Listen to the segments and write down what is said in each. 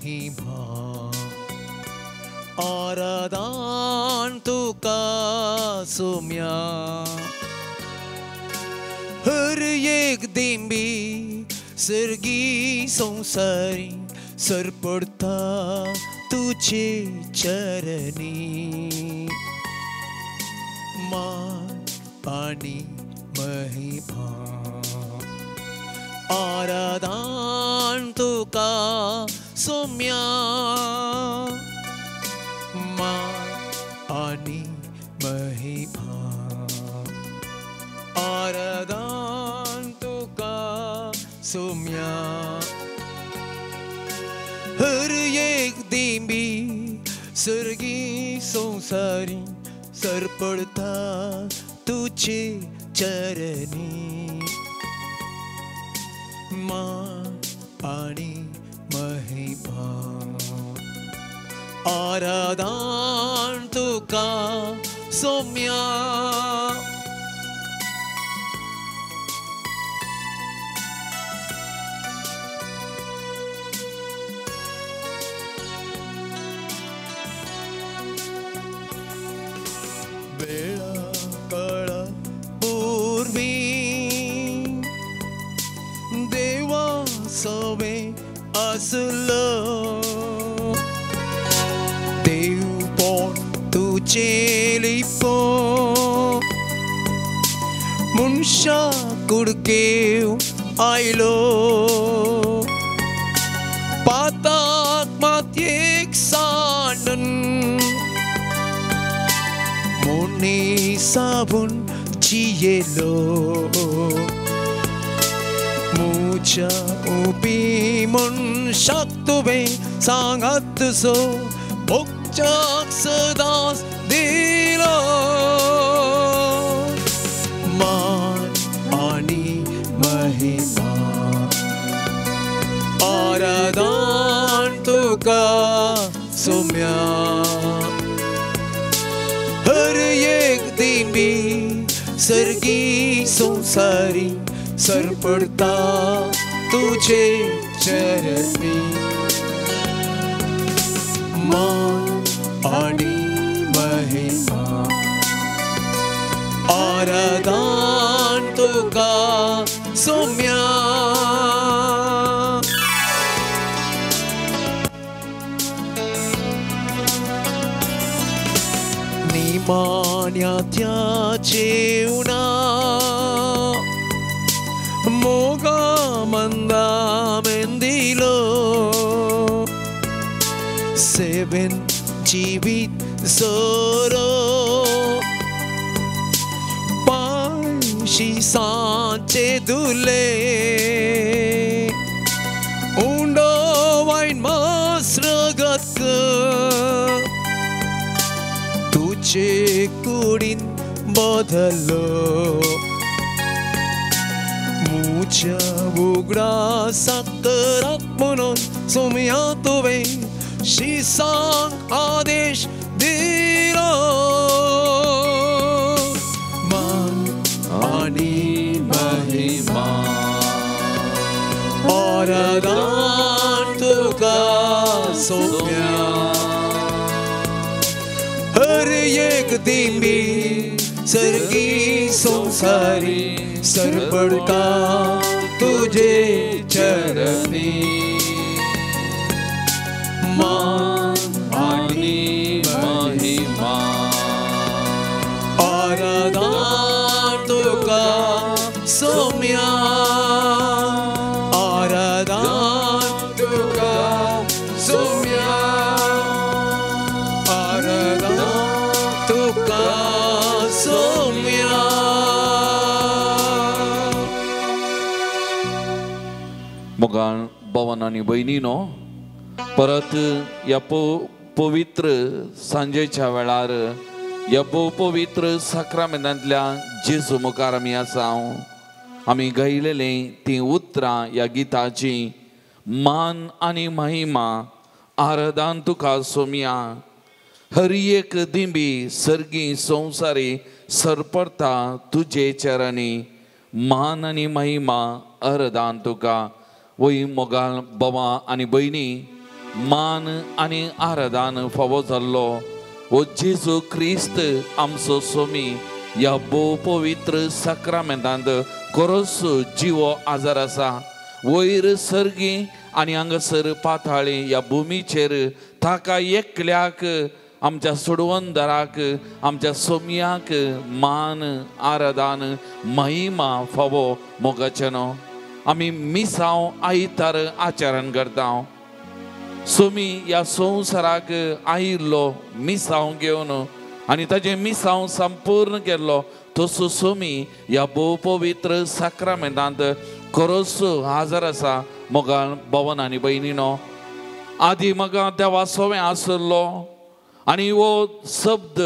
महिमा आराधन तुका सोम्या हर एक दिंबी सर्गी संसारी सरपडता तुझे चरणी मान आनी महिमा आराधन तुका सोम्या मान आनी महिमा आराधन तुका सोम्या हर एक दिंबी सर्गी संसारी सरपडता तुझे चरणी मान आनी महिमा आराधन तुका सोम्या वेळा काळा पूर्वी देवा सवे असलो देव पण तुझे लिपो मनशा कुडकेव आयलो पाताक मातयेक सांडून मोने साबून जियेलो मुझ्या उबी मनशाक तुवें सांगात सो भोगच्याक सदांच दिलो मान आनी महिमा आराधन तुका सोम्या हर एक दिंबी सर्गी संसारी सरपडता तुझे चरणी मान आनी महिमा आराधन तुका सोम्या निमाण्या त्या जेवणा मोगा मंदा मेंदिलो सेवेन जीवित सोरो पांशी सांचे दुले उंडो वायन मास्रगत तुझे कुडीन बदलो मुझ्या उगडासाक करात म्हणून सोम्या तुवें शिसांक आदेश दिलो मान आनी महिमा आराधन तुका सोम्या हर एक दिंबी सर्गी संसारी सरपडता तुझे चरणी मान आनी महिमा आराधन तुका सोम्या आराधन तुका सोम्या आराधन तुका सोम्या. मोगाळ भवन आनी भयणीनो परत ह्या पवित्र सांजेच्या वेळार ह्या पवित्र साक्रामेंतांतल्या जेजू मुखार आमी आसा. आमी गायलेलीं तीं उतरां ह्या गिताची मान आनी महिमा आराधन तुका सोम्या हर एक दिंबी सर्गी संवसारी सरपडता तुजे चरणी मान आनी महिमा आराधन तुका. वय मोगाळ बाबा आनी भयणी मान आनी आराधन फावो जाल्लो ओ जेजू क्रिस्त आमचो सोमी ह्या भोव पवित्र साक्रामेंतांत खरोच जिवो आजार आसा. वयर सर्गी आनी हांगासर पाताळी ह्या भुमीचेर ताका एकल्याक आमच्या सोडवंदराक आमच्या सोमयाक मान आराधन महिमा फावो मोगाचें न्हू. आमी मिसांव आयतार आचरण करता. सोमी ह्या संवसाराक आयिल्लो मिसांव घेवन आनी ताजें मिसांव संपूर्ण केल्लो तसो सोमी ह्या भोव पवित्र साक्रामेंतांत खरोच हाजर आसा. मोगाळ भवन आनी भयणीनो, आदी म्हाका देवा सोवें आसलो आनी हो शब्द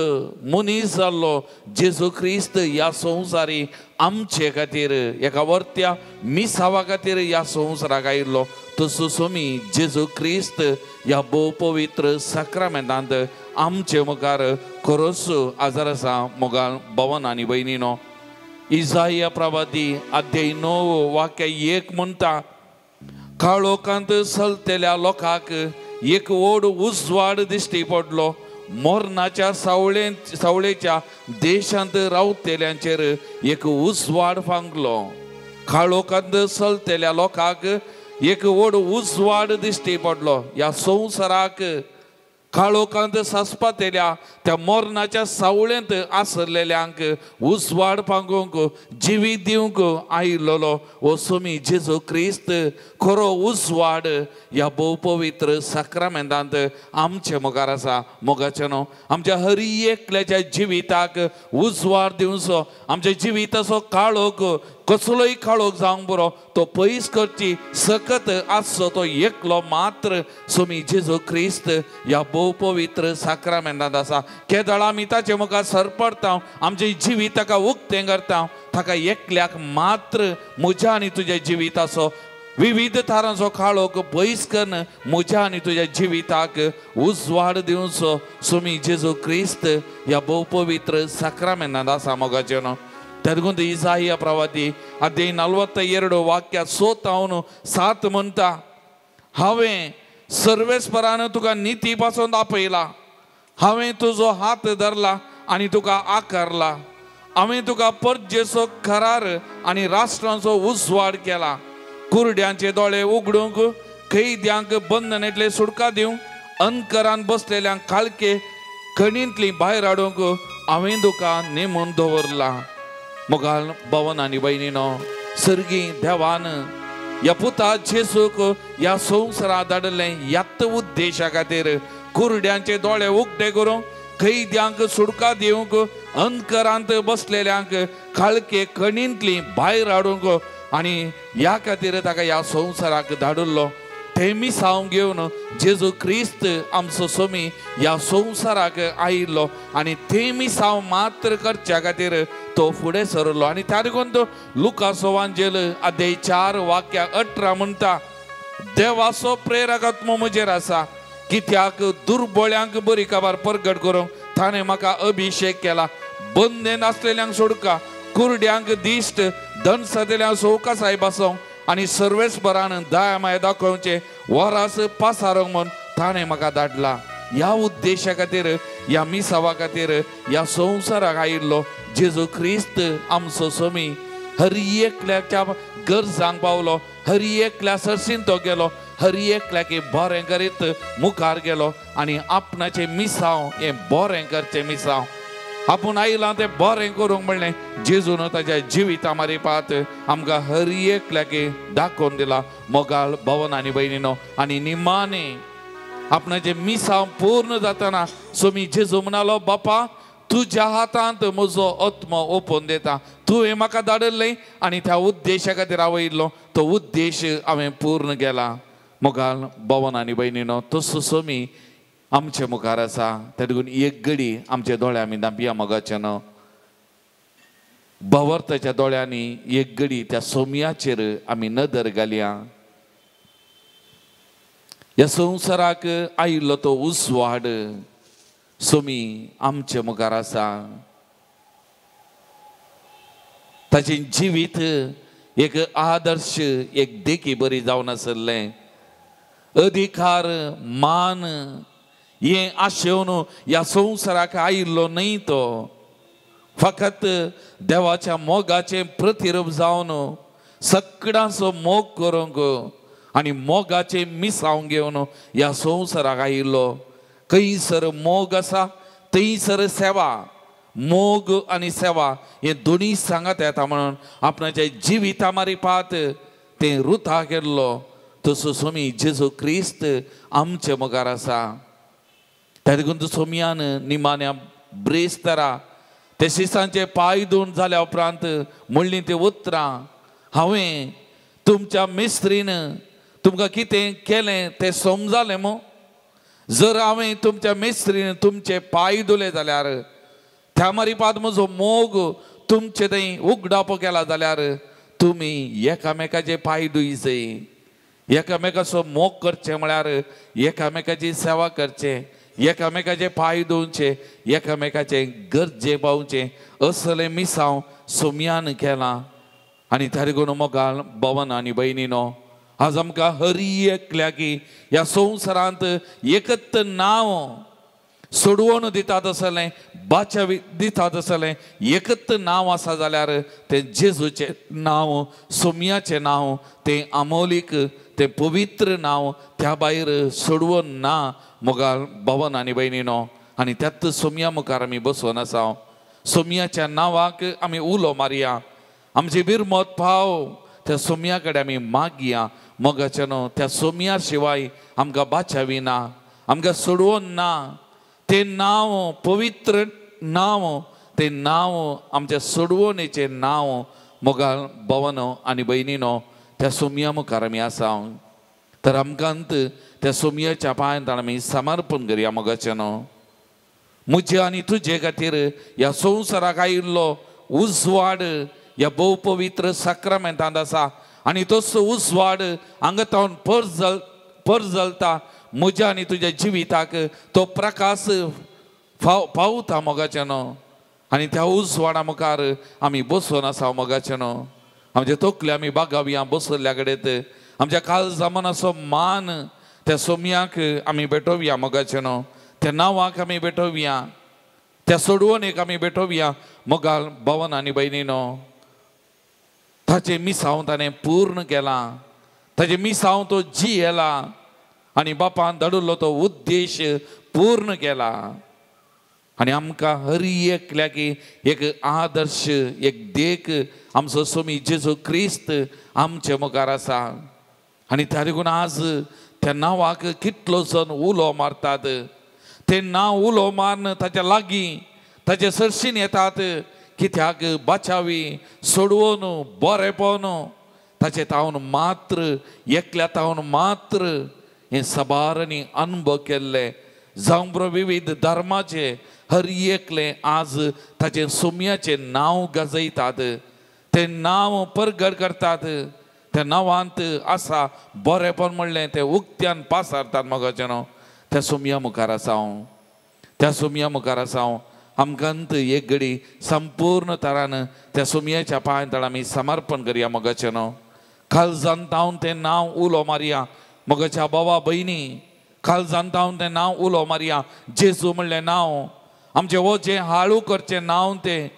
मनीस जाल्लो जेजू क्रिस्त ह्या संवसारी आमचे खातीर एका वर्त्या मिसावा खातीर ह्या संवसाराक आयिल्लो तसो सोमी जेजू क्रिस्त ह्या भोव पवित्र साक्रामेंतांत आमचे मुखार खरोच आजार आसा. मोगाळ भवन आनी भयणीनो, इजाया प्रवादी अध्याय 9 वाक्य 1 म्हणटा, काळोखांत चलतल्या लोकांक एक व्हड उजवाड दिश्टी पडलो, मरणाच्या सावळेच्या देशांत रावतल्यांचेर एक उजवाड फांकलो. काळोखांत चलतल्या लोकांक एक व्हड उजवाड दिश्टी पडलो. ह्या संवसाराक काळोखांत सासपातेल्या त्या मरणाच्या सावळेंत आसलेल्यांक उजवाड पांगूंक जिवीत दिवंक आयिल्लो हो सोमी जेजू क्रिस्त खरो उजवाड ह्या भोव पवित्र साक्रामेंतांत आमचे मुखार आसा. मोगाचें न्हू, आमच्या हर एकल्याच्या जिविताक उजवाड दिवचो, आमच्या जिविताचो काळोख कसलोय काळोख जावंक बरो तो पयस करची सकत आसचो तो एकलो मात्र सोमी जेजू क्रिस्त ह्या भोव पवित्र साक्रामेंतांत आसा. केदळ आमी ताचे मुखार सरपडटा, आमचें जिवीत ताका उक्तें करता, ताका एकल्याक मात्र म्हज्या आनी तुज्या जिविताचो विविध थारांचो काळोख पयस करून म्हज्या आनी तुज्या जिविताक उजवाड दिवचो सोमी जेजू क्रिस्त ह्या भोव पवित्र साक्रामेंतांत आसा. मोगाचें न्हू, तेदगुंत इजाया प्रवादी अध्याय 42 वाक्य 6-7 म्हणटा, हांवें सर्वेस्परान तुका निती पासून आपयला, हांवें तुजो हात धरला आनी तुका आकारला, हांवें तुका परजेचो करार आनी राष्ट्रांचो उजवाड केला, कुरड्यांचे दोळे उगडूंक, कैद्यांक बंधनांतले सुटका दिवंक, अंकरान बसलेल्यांक काळखे खणींतली भायर हाडूंक हांवें तुका नेमून दवरला. मोगाळ भवन आनी भयणीनो, सर्गी देवान ह्या पुता जेजूक ह्या संवसारांत धाडिल्लें ह्याच उद्देशा खातीर, कुरड्यांचे दोळे उक्ते करूंक, कैद्यांक सुटका दिवंक, अंधकारांत बसलेल्यांक काळखे खणींतली भायर हाडूंक आनी ह्या खातीर ताका ह्या संवसाराक धाडिल्लो. ते मिसांव घेवन जेजू क्रिस्त आमचो सोमी ह्या संवसाराक आयिल्लो आनी ते मिसांव मात्र करच्या खातीर तो फुडें सरलो. आनी त्या देखून तो लुकासो वांजेल अध्याय 4 वाक्य 18 म्हणटा, देवाचो प्रेरक आत्मो म्हजेर आसा, कित्याक दुर्बळ्यांक बरी खबर परगट करूंक ताणें म्हाका अभिशेक केला, बंदेन आसलेल्यांक सोडका, कुरड्यांक दिश्ट, दणसादेल्यांक सवकासाय बसोवंक आनी सर्वेस्परान दया माया दाखोवचें वरास पासारूंक म्हूण ताणें म्हाका धाडला. ह्या उद्देशा खातीर, ह्या मिसावा खातीर ह्या संवसाराक आयिल्लो जेजू क्रिस्त आमचो सोमी हर एकल्याच्या गरजांक पावलो, हर एकल्या सरसीन तो गेलो, हर एकल्याक बरें करीत मुखार गेलो आनी आपणाचें मिसांव हें बरें करचें मिसांव आपूण आयलां तें बरें करूंक म्हणलें जेजून ताच्या जिविता मारिपात आमकां हर एकल्याक दाखोवन दिला. मोगाळ भवन आनी भयणीनो, आनी निमाणे आपणाचें मिसांव पूर्ण जातना सोमी जेजू म्हणालो, बापा तुज्या हातांत म्हजो आत्मो ओपून दिता, तुवें म्हाका धाडिल्लें आनी त्या उद्देशा खातीर आवयल्लो तो उद्देश हांवें पूर्ण केला. मोगाळ भवन आनी भयणीनो, तसो सोमी आमचे मुखार आसा. त्या देखून एक घडी आमच्या दोळ्या आमी धांपया. मोगाचें न्हू, भवर्थाच्या दोळ्यांनी एक घडी त्या सोमयाचेर आमी नदर घालया. ह्या संवसाराक आयिल्लो तो उजवाड सोमी आमचे मुखार आसा. ताचें जिवीत एक आदर्श, एक देखी बरी जावन आसलें. अधिकार मान हें आशेवन ह्या संवसाराक आयिल्लो न्हय. तो फकत देवाच्या मोगाचें प्रतिरूप जावन सगळ्यांचो मोग करूंक आनी मोगाचें मिसांव घेवन ह्या संवसाराक आयिल्लो. खंयसर मोग आसा थंयसर सेवा, मोग आनी सेवा हे दोनूय सांगात येता म्हणून आपणाच्या जिविता मारिपात तें रुथा केल्लो तसो स्वामी जेजू क्रिस्त आमचे मुखार आसा. त्या देखून सोमयान निमाण्या ब्रेस्तारा ते शिसांचे पांय धुवन जाल्या उपरांत म्हणलीं ती उतरां, हांवें तुमच्या मिस्त्रीन तुमकां कितें केलें तें समजालें मू? जर हांवें तुमच्या मिस्त्रीन तुमचे पांय धुले जाल्यार त्या मारिपात म्हजो मोग तुमचे थंय उगडापो केला जाल्यार तुमी एकामेकाचे पांय धुयचे. एकामेकाचो मोग करचें म्हळ्यार एकामेकाची सेवा करचें, एकामेकाचे पांय धुवचे, एकामेकाचे गरजे पावचें असलें मिसांव सोमयान केलां. आनी त्या देखून मोगाल भवन आनी भयणीनो, आज आमकां हरी एकल्याकी ह्या संवसारांत एकत नांव सोडवण दितात आसलें, बाच्या दितात आसलें एकत नांव आसा जाल्यार तें जेजूचें नांव, सोमयाचें नांव, तें अमोलीक, तें पवित्र नांव त्या भायर सोडवण ना मोगाल भवन आनी भयणीनो. आनी त्याच सोमया मुखार आमी बसोन आसा. सोमयाच्या नांवाक आमी उलो मारया, आमची बिरमत पाव त्या सोमया कडेन आमी मागया. मोगाच्या न्हू त्या सोमया शिवाय आमकां बाचावी ना, आमकां सोडवण ना. तें नांव पवित्र नांव, तें नांव आमच्या सोडवणेचें नांव मोगाल भवन आनी भयणीनो त्या सोमया मुखार आमी आसा. तर आमकां त्या सोमयाच्या पांयांत आमी समर्पण करया. मोगाचें न्हू म्हजे आनी तुजे खातीर ह्या संवसाराक आयिल्लो उजवाड ह्या भोव पवित्र साक्रामेंतांत आसा आनी तसो उजवाड हांगा तावन परजलता म्हज्या आनी तुज्या जिविताक तो प्रकाश पावता मोगाचें न्हू. आनी त्या उजवाडा मुखार आमी बसून आसा मोगाचें न्हू. आमचे तकले आमी बागावया बसल्ल्या कडेन, आमच्या काळजा मनाचो मान त्या सोमयाक आमी भेटोवया मोगाचें न्हू, त्या नांवाक आमी भेटोवया, त्या सोडवणेक आमी भेटोवया. मोगाल भवन आनी भयणीनो, ताचें मिसांव ताणें पूर्ण केलां, ताचें मिसांव तो जियेला आनी बापान धाडिल्लो तो उद्देश पूर्ण केला. आनी आमकां हरी एकल्याकी एक आदर्श, एक देख आमचो स्वामी जेजू क्रिस्त आमचे मुखार आसा. आनी त्या देखून आज त्या नांवाक कितलो जण उलो मारतात, तें नांव उलो मारून ताच्या लागीं ताचे सरशीन येतात कित्याक बाचावी सोडवून बरेपण ताचे तावन मात्र एकल्या तावन मात्र हें सबारांनी अनुभव केल्ले जावं बरो विविध धर्माचे हर एकले आज ताचें सोमयाचें नांव गाजयतात, तें नांव परगट करतात. त्या नांवांत आसा बरेपण म्हणलें तें उक्त्यान पासारतात मोगाचें न्हू. त्या सोमया मुखार आसा हांव, त्या सोमया मुखार आसा हांव. आमकां एक घडी संपूर्ण तरान त्या सोमयाच्या पांय तळ आमी समर्पण करया मोगाचें न्हू. काळजान तावन तें नांव उलो मारया मोगाच्या बाबा भयणी, काळजान तावन तें नांव उलो मारया. जेजू म्हणलें नांव आमचें वजें हाळू करचें नांव, तें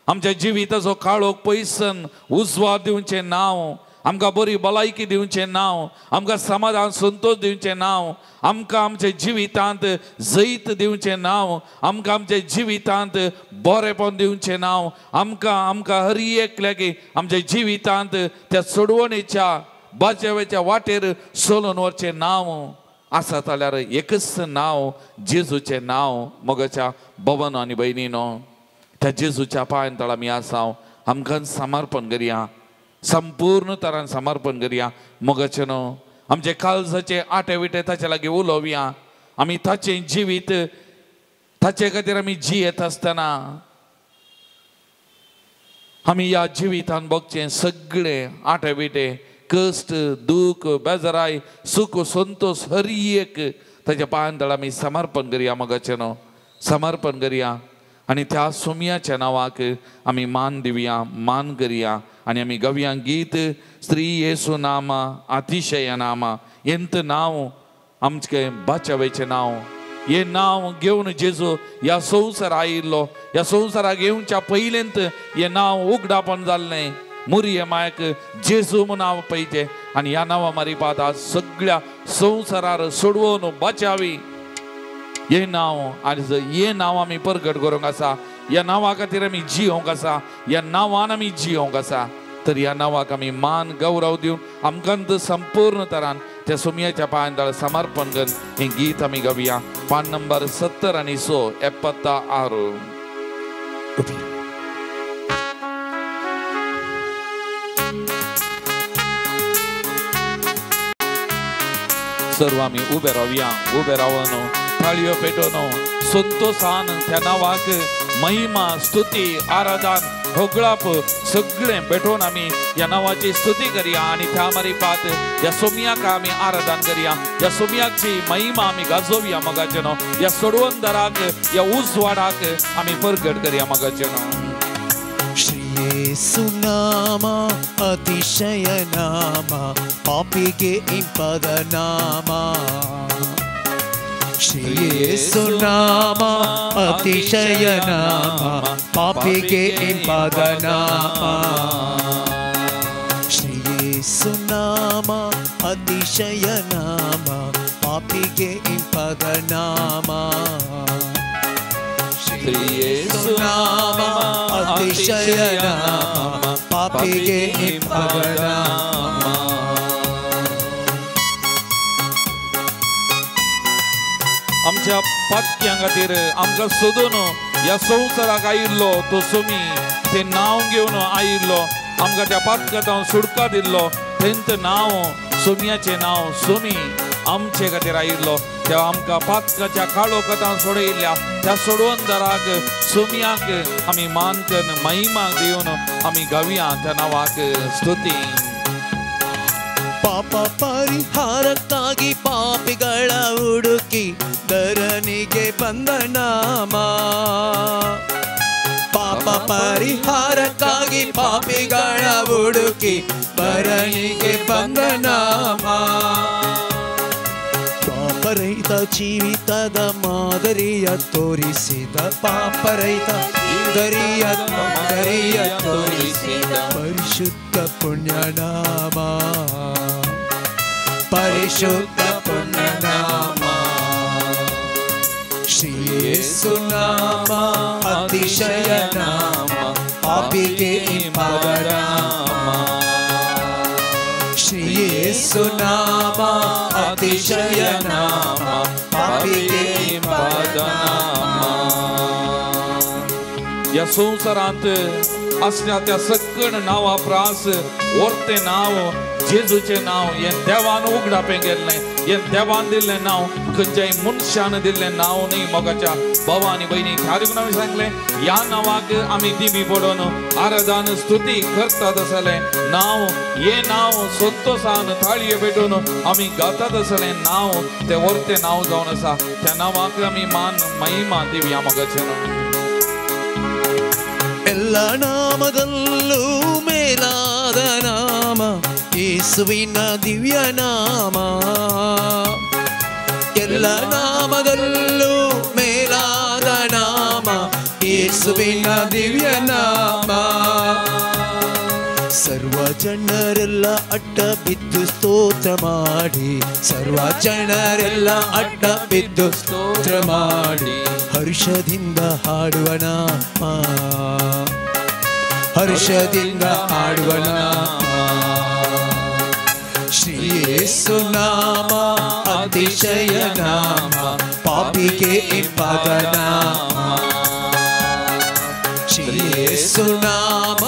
आमच्या जिविताचो काळोख पयसन उजवाड दिवचें नांव, आमकां बरी भलायकी दिवचें नांव, आमकां समाधान संतोष दिवचें नांव, आमकां आमच्या जिवितांत जैत दिवचें नांव, आमकां आमच्या जिवितांत बरेपण दिवचें नांव, आमकां आमकां हर एकल्याक आमच्या जिवितांत त्या सोडवणेच्या बाजेवेच्या वाटेर चलून वचचें नांव आसा जाल्यार एकच नांव जेजूचें नांव. मोगाच्या भवन आनी भयणीनो, त्या जेजूच्या पांयां तळ आमी आसा. आमकां समर्पण करया, संपूर्ण तरान समर्पण करया मोगाचें न्हू. आमचे काळजाचे आटे विटे ताचे लागीं उलोवया. आमी ताचें जिवीत ताचे खातीर आमी जियेत आसतना आमी ह्या जिवितान भोगचें सगळें आटे विटे कश्ट दूख बेजाराय सुख संतोष हर एक ताच्या पांयां तळ आमी समर्पण करया मोगाचें न्हू, समर्पण करया. आनी त्या सोमयाच्या नांवाक आमी मान दिवया, मान करया. आनी आमी गवया गीत स्त्री येसू नामा अतिशय नामा एंत नांव आमचें बाचावेचें नांव. हें नांव घेवन जेजू ह्या संवसार आयिल्लो. ह्या संवसाराक येवच्या पयलेंत हें नांव उगडापण जाल्लें. मुरये मायक जेजू म्हूण नांव पळयचें आनी ह्या नांवा मारिपात आज सगळ्या संवसारार सोडवून बाचावी हें नांव. आनी हें नांव आमी परगट करूंक आसा. ह्या नांवा खातीर आमी जियोंक आसा. ह्या नांवान आमी जियोंक आसा. तर ह्या नांवाक आमी मान गौरव दिवन आमकां संपूर्ण तरान त्या सोमयाच्या पांयां समर्पण करून हें गीत आमी गावया. पान नंबर 70 आनी 100 76. सर्व आमी उबे रावया. उबे रावन थाळयो पेटोवन संतोषान त्या नांवाक महिमा स्तुती आराधन होगळाप सगळें पेटोवन आमी ह्या नांवाची स्तुती करया. आनी त्या मारिपात ह्या सोमयाक आमी आराधन करया. ह्या सोमयाची महिमा आमी गाजोवया मोगाचें न्हू. ह्या सोडवंदराक ह्या उजवाडाक आमी परगट करया मोगाचें न्हू. श्री येसु नाम अतिशय नाम पापिगे इंपद नाम. श्री येसु नाम अतिशय नाम पापिगे इंपद नाम. श्री येसु नाम अतिशय नाम पापिगे इंपद नाम. श्री येसु नाम अतिशय नाम पापिगे इंपद नाम. आमच्या पातक्यां खातीर आमकां सोदून ह्या संवसाराक आयिल्लो तो सोमी तें नांव घेवन आयिल्लो. आमकां त्या पातकांत सुटका दिल्लो. तेंच नांव सोमयाचें नांव सोमी आमचे खातीर आयिल्लो. त्या आमकां पातकाच्या काळोखांत सोडयिल्ल्या त्या सोडवंदराक सोमयाक आमी मान करून महिमा दिवन आमी गावया त्या नांवाक स्तुती. ಪಾಪ ಪರಿಹಾರಕ್ಕಾಗಿ ಪಾಪಿಗಳ ಹುಡುಕಿ ಧರಣಿಗೆ ಬಂದ ನಾಮ. ಪಾಪ ಪರಿಹಾರಕ್ಕಾಗಿ ಪಾಪಿಗಳ ಹುಡುಕಿ ಧರಣಿಗೆ ಬಂದ ನಾಮ. ಪಾಪರಹಿತ ಜೀವಿತದ ಮಾದರಿಯ ತೋರಿಸಿದ ಪಾಪರಹಿತ ಮಾದರಿಯ ತೋರಿಸಿದ ಪರಿಶುದ್ಧ ಪುಣ್ಯನಾಮ. ಪರಿಶುದ್ಧ ಪುಣ್ಯನಾಮ. ಶ್ರೀ ಯೇಸು ನಾಮ ಅತಿಶಯ ನಾಮ ಪಾಪಿಗೆ ಇಂಪಾದ ನಾಮ. ಶ್ರೀ ಯೇಸು ನಾಮ ಅತಿಶಯ ನಾಮ ಪಾಪಿಗೆ ಇಂಪಾದ ನಾಮ. ह्या संवसारांत आसल्या त्या सकण नांवा प्रास ओरतें नांव जेजूचें नांव हें देवान उगडापें गेल्लें. हें देवान दिल्लें नांव खंयच्याय मनशान दिल्लें नांव न्ही. मोगाच्या भावा आनी भयणी खारीक आमी सांगलें ह्या नांवाक आमी दिमी पडोवन आराधन स्तुती करतात आसलें नांव. हें नांव संतोषान थाळये पेटोवन आमी गातात आसलें नांव तें वरतें नांव जावन आसा. त्या नांवाक आमी मान महिमा दिवया मोगाचें नांव. ಎಲ್ಲ ನಾಮದಲ್ಲೂ ಮೇಲಾದ ನಾಮ ಯೇಸುವಿನ ದಿವ್ಯ ನಾಮ. ಎಲ್ಲ ನಾಮದಲ್ಲೂ ಮೇಲಾದ ನಾಮ ಯೇಸುವಿನ ದಿವ್ಯ ನಾಮ. ಸರ್ವ ಜನರೆಲ್ಲ ಅಡ್ಡ ಬಿದ್ದು ಸ್ತೋತ್ರ ಮಾಡಿ. ಸರ್ವ ಜನರೆಲ್ಲ ಅಡ್ಡ ಬಿದ್ದು ಸ್ತೋತ್ರ ಮಾಡಿ ಹರ್ಷದಿಂದ ಹಾಡುವ ನಾಮ. ಹರ್ಷದಿಂದ ಹಾಡುವ ನಾಮ. ಶ್ರೀ ಯೇಸು ನಾಮ ಅತಿಶಯ ನಾಮ ಪಾಪಿಗೆ ಇಂಪಾದ ನಾಮ. ಶ್ರೀ ಯೇಸು ನಾಮ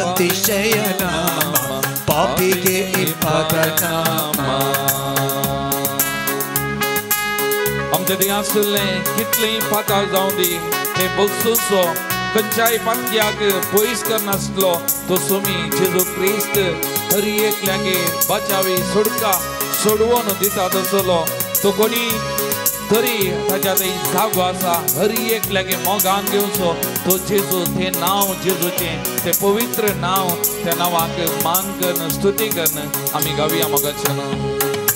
ಅತಿಶಯ ನಾಮ ಪಾಪಿಗೆ ಇಂಪಾದ ನಾಮ. आमच्या थंय आसलें कितलेंय पाताळ जावं दी ते बसूचो खंयच्याय पातक्याक पयस करनासलो तो सोमी जेजू क्रिस्त हर एकल्यागे बाचावी सोडका सोडवून दिता तसलो तो कोणी तरी ताच्या थंय जागो आसा. हर एकल्यागे मोगान घेवचो तो जेजू. तें नांव जेजूचें तें पवित्र नांव त्या नांवाक मान करून स्तुती करून आमी गावया मोगाचें नांव.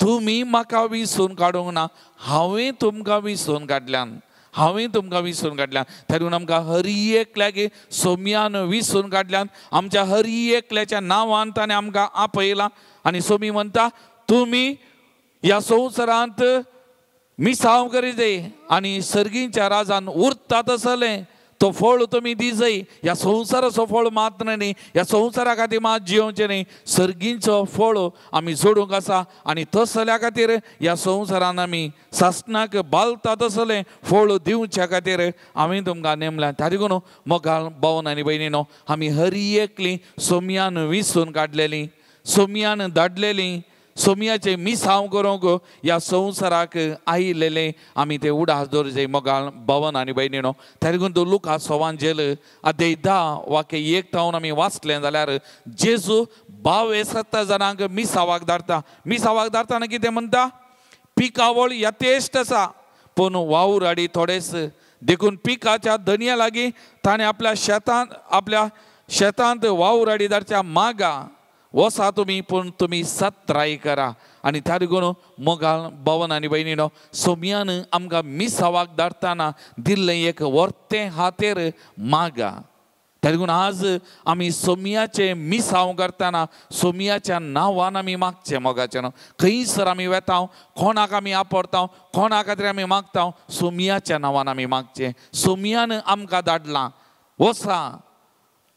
तुमी म्हाका विसून काडूंक ना, हांवें तुमकां विसून काडल्यान, हांवें तुमकां विसरून काडल्यान. तरी आमकां हरी एकल्याक सोम्यान विसरून काडल्यान, आमच्या हरी एकल्याच्या नांवान ताणें आमकां आपयलां. आनी सोमी म्हणटा तुमी ह्या संवसारांत मिसांव करी जाय आनी सर्गीच्या राजान उरता तसलें तो फळ तुमी दिजय. ह्या संवसाराचो फळ मात्र न्ही, ह्या संवसारा खातीर मात जियोवचें न्ही, सर्गीचो फळ आमी जोडूंक आसा आनी तसल्या खातीर ह्या संवसारान आमी सासणाक बालता तसलें फळ दिवच्या खातीर आमी तुमकां नेमल्यां. ताका लागून मोगाळ भावन आनी भयणीनो, आमी हरी एकली सोम्यान विसून काडलेली, सोम्यान धाडलेली, सोम्याचें मिसांव करूंक ह्या संवसाराक आयिल्लें आमी ते उडास दवरचे मोगाळ भावन आनी भयणीनो. ताका लागून तो लुका सोवांजेल अध्याय 10 वाक्य 1 थावन आमी वाचलें जाल्यार जेजू 22 जाणांक मिसावाक धाडटा. मिसावाक धाडटाना कितें म्हणटा, पिकावळ यथेश्ट आसा पूण वावुराडी थोडेच, देखून पिकाच्या धनया लागीं ताणें आपल्या शेतांत वावुराडी धाडच्या मागा वसा तुमी, पूण तुमी सत्राय करा. आनी त्या लागून मोगाळ भावन आनी भयणीनो, सोम्यान आमकां मिसावाक धाडटाना दिल्लें एक वर्तें हातेर मागा. त्या लागून आज आमी सोम्याचें मिसांव करतना सोम्याच्या नांवान आमी मागचें मोगाचें. खंयसर आमी वेता, कोणाक आमी आपडता, कोणा खातीर आमी मागता, सोम्याच्या नांवान आमी मागचें. सोम्यान आमकां धाडलां, वसा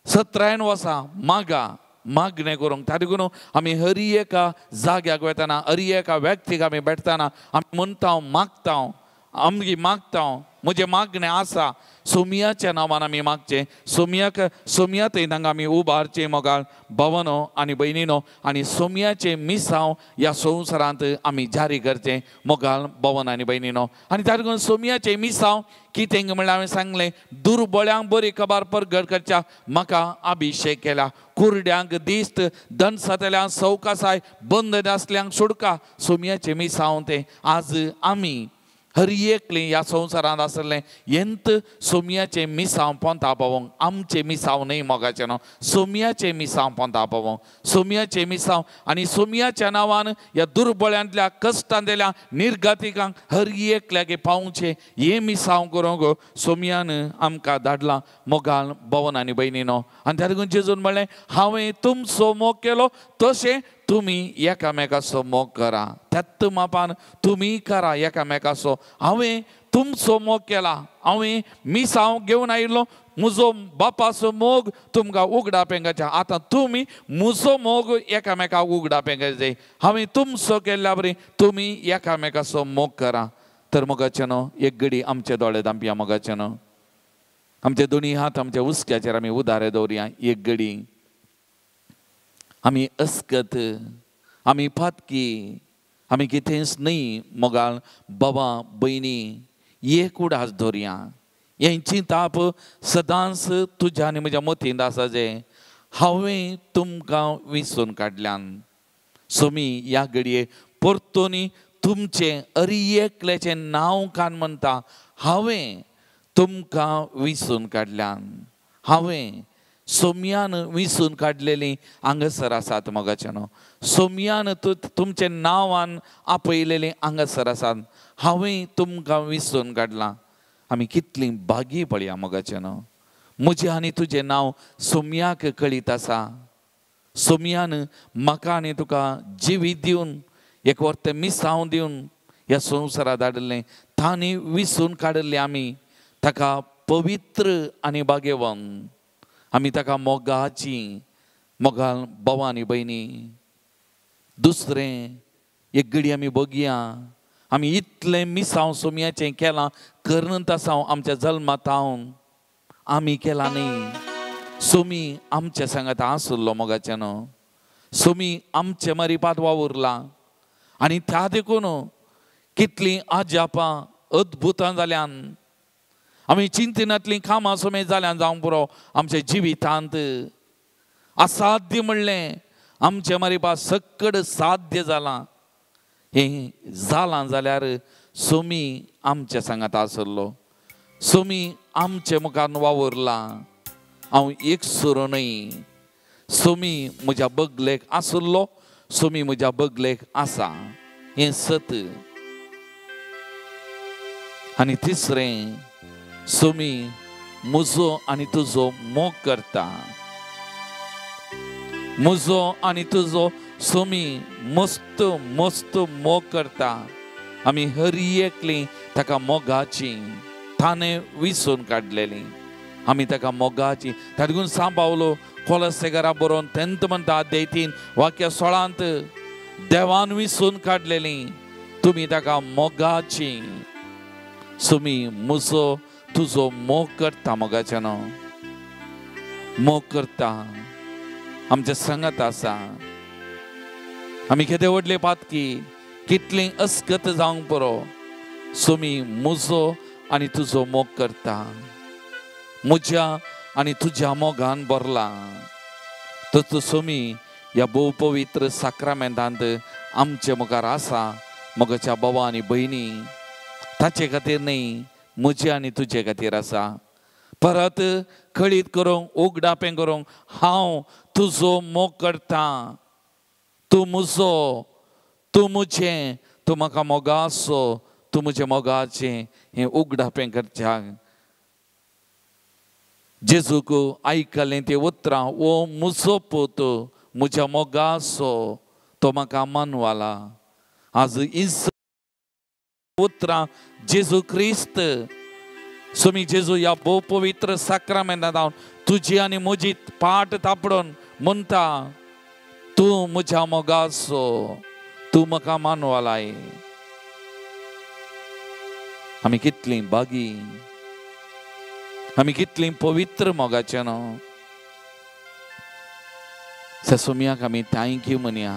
सत्रायन वसा मागा, मागणें करूंक. ताका लागून आमी हरी एका जाग्याक वतना, हरी एका व्यक्तीक आमी भेटतना आमी म्हणटा मागता, आमगी मागता, म्हजें मागणें आसा, सोम्याच्या नांवान आमी मागचें. सोम्याक सोम्या थंय तांकां आमी उबारचें मोगाळ भावनो आनी भयणीनो, आनी सोम्याचें मिसांव ह्या संवसारांत आमी जारी करचें मोगाळ भावन आनी भयणीनो. आनी ताका लागून सोम्याचें मिसांव कितें म्हणल्यार हांवें सांगलें, दुर्बळ्यांक बरी खबर परगट करच्या म्हाका अभिशेक केला, कुरड्यांक दिस्त, दनसातल्यांक सवकासाय, बंद आसल्यांक सुडका. सोम्याचें मिसांव तें आज आमी हरी एकलें ह्या संवसारांत आसलें येंत सोम्याचें मिसांव पोंता पावोंक, आमचें मिसांव न्हय मोगाचें न्हू, सोम्याचें मिसांव पोंता पावोंक, सोम्याचें मिसांव. आनी सोम्याच्या नांवान ह्या दुर्बळ्यांतल्या कश्टांतल्या निर्गतिकांक हरी एकल्याक पावचें हें मिसांव करूंक सोम्यान आमकां धाडलां मोगाळ भावन आनी भयणीनो. आनी त्या लागून जेजून म्हणलें, हांवें तुमचो मोग केलो तशें तुमी एकामेकाचो मोग करा, त्याच मापान तुमी करा एकामेकाचो. हांवें तुमचो मोग केला, हांवें मिसांव घेवन आयिल्लो, म्हजो बापाचो मोग तुमकां उगडा पेंगाच्या, आतां तुमी म्हजो मोग एकामेकाक उगडा पेंगाचे. हांवें तुमचो केल्ल्या बरी तुमी एकामेकाचो मोग करा. तर मोगाचें न्हू एक घडी आमचे दोळे धांपया मोगाचें न्हू, आमचे दोनी हात आमच्या हुस्क्याचेर आमी उदारे दवरया. एक घडी आमी अस्कत, आमी पातकी, आमी कितेंच न्हय मोगाळ बाबा भयणी, एक उडास दवरया. हें चिंताप सदांच तुज्या आनी म्हज्या मतींत आसा जें हांवें तुमकां विसून काडल्यान. सोमी ह्या घडये परतून तुमचें अरी एकल्याचें नांव कान म्हणटा, हांवें तुमकां विसून काडल्यान, हांवें सोम्यान विसून काडलेली हांगासर आसात मोगाचें न्हू, सोम्यान तुमचें नांवान आपयलेलीं हांगासर आसात, हांवें तुमकां विसून काडलां. आमी कितलीं भागी पळया मोगाचें न्हू, म्हजें आनी तुजें नांव सोम्याक कळीत आसा. सोम्यान म्हाका आनी तुका जिवीत दिवन, एक वर्त मिसांव दिवन ह्या संवसारा धाडिल्लें, तांणी विसून काडिल्लें आमी ताका पवित्र आनी भाग्यवंत, आमी ताका मोगाची मोगाल भाव आनी भयणी. दुसरें एक घडी आमी बगया, आमी इतलें मिसांव सोम्याचें केलां करनत आसा आमच्या जल्मांत आमी केलां न्ही. सोमी आमच्या सांगात आसुल्लो मोगाचें न्हू, सोमी आमचे मरिपात वावुरला आनी त्या देखून कितलीं अजापां अद्भुतां जाल्यान, आमी चिंतनांतलीं कामां सोमे जाल्यान जावंक पुरो आमच्या जिवितांत. असाध्य म्हणलें आमच्या मरिपा सक्कड साध्य जालां, हें जालां जाल्यार सोमी आमच्या सांगात आसलो, सोमी आमचे मुखार वावुरला. हांव एक सुरो न्हय, सोमी म्हज्या बगलेक आसलो, सोमी म्हज्या बगलेक आसा. हें सत. आनी तिसरें, सोमी म्हजो आनी तुजो मोग करता. म्हजो आनी तुजो सोमी मस्त मस्त मोग करता. आमी हर एकली ताका मोगाची ताणें विसून काडलेली, आमी ताका मोगाची. तातूंत सांव पावलो कोलसेगरा बरोवन तेंत म्हणटा अध्याय 3 वाक्य 16 देवान विसून काडलेली तुमी ताका मोगाची. सोमी म्हजो तुजो मोग करता. मोगाच्यान मोग करता, आमच्या संगत आसा. आमी केदे व्हडले पातकी, कितली अस्कत जावंक पुरो, सोमी म्हजो आनी तुजो मोग करता. म्हज्या आनी तुज्या मोगान भरला. तर सोमी ह्या भोव पवित्र साक्रामेंतांत आमचे मुखार आसा. मोगाच्या बाबा आनी भयणी, ताचे खातीर न्ही, म्हजे आनी तुजे खातीर आसा. परत कळीत करूंक, उगडापें करूंक, हांव तुजो मोग करता, तूं म्हजो, तूं म्हजें, तूं म्हाका मोगाचो, तूं म्हजें मोगाचें हें उगडापें करच्याक. जेजूक आयकलें तें उतरां, ओ म्हजो पूत म्हज्या मोगाचो, तो म्हाका मानवाला. आज उतरां जेजू क्रिस्त सोमी जेजू ह्या भोव पवित्र साक्रामेंतांत हांव तुजी आनी म्हजी पाट तापडून म्हणटा, तूं म्हज्या मोगाचो, तूं म्हाका मानवालाय. आमी कितलीं बागी, आमी कितलीं पवित्र मोगाचे न्हू. सोमयाक आमी thank you म्हणया,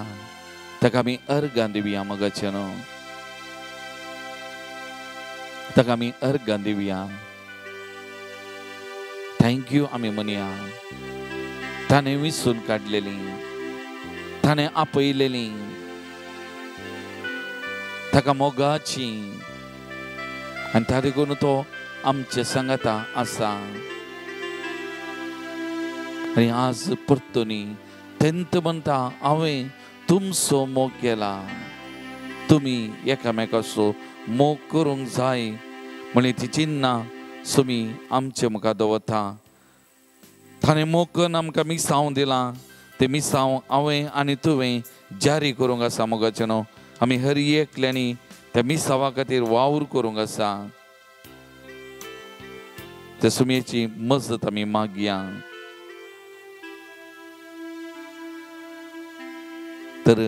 ताका आमी अर्गां दिवया मोगाचे न्हू, ताका आमी अर्गां दिवया, thank you आमी म्हणया. ताणें विसून काडलेली, ताणें आपयलेली, ताका मोगाची, आनी त्या देखून तो आमचे सांगाता आसा. आनी आज परतून तेंत म्हणटा, हांवें तुमचो मोग केला, तुमी एकामेकाचो मोग करूंक जाय म्हळ्यार ती चिन्नां सोमी आमचे मुखार दवरता. ताणें मोग करून आमकां मिसांव दिलां, तें मिसांव हांवें आनी तुवें जारी करूंक आसा. मोगाचें न्हू, आमी हर एकल्यांनी त्या मिसांवा खातीर वावर करूंक आसा. त्या सुमयेची मजत आमी मागया. तर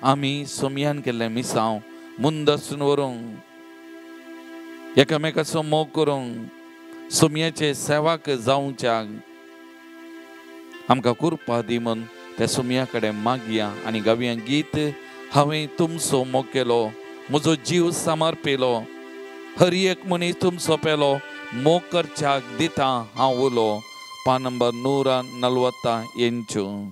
आमी सोमयान केल्लें मिसांव मुंदसून व्हरूंक, एकामेकाचो मोग करूंक, सोमयाचे सेवाक जावच्याक आमकां कृपा दी म्हूण त्या सोमया कडेन मागया. आनी गावया गीत, हांवें तुमचो मोग केलो, म्हजो जीव समर्पिलो, हर एक मनीस तुमचो पेलो, मोग करच्याक दिता हांव उलो. पान नंबर 148.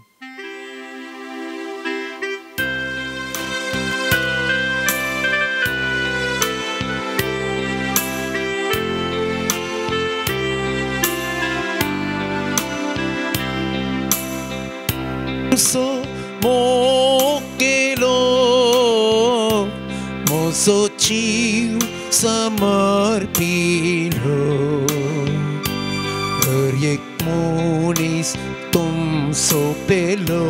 मोग केलो म्हजो जीव समर्पिलो, हर एक मनीस तुमचो पेलो,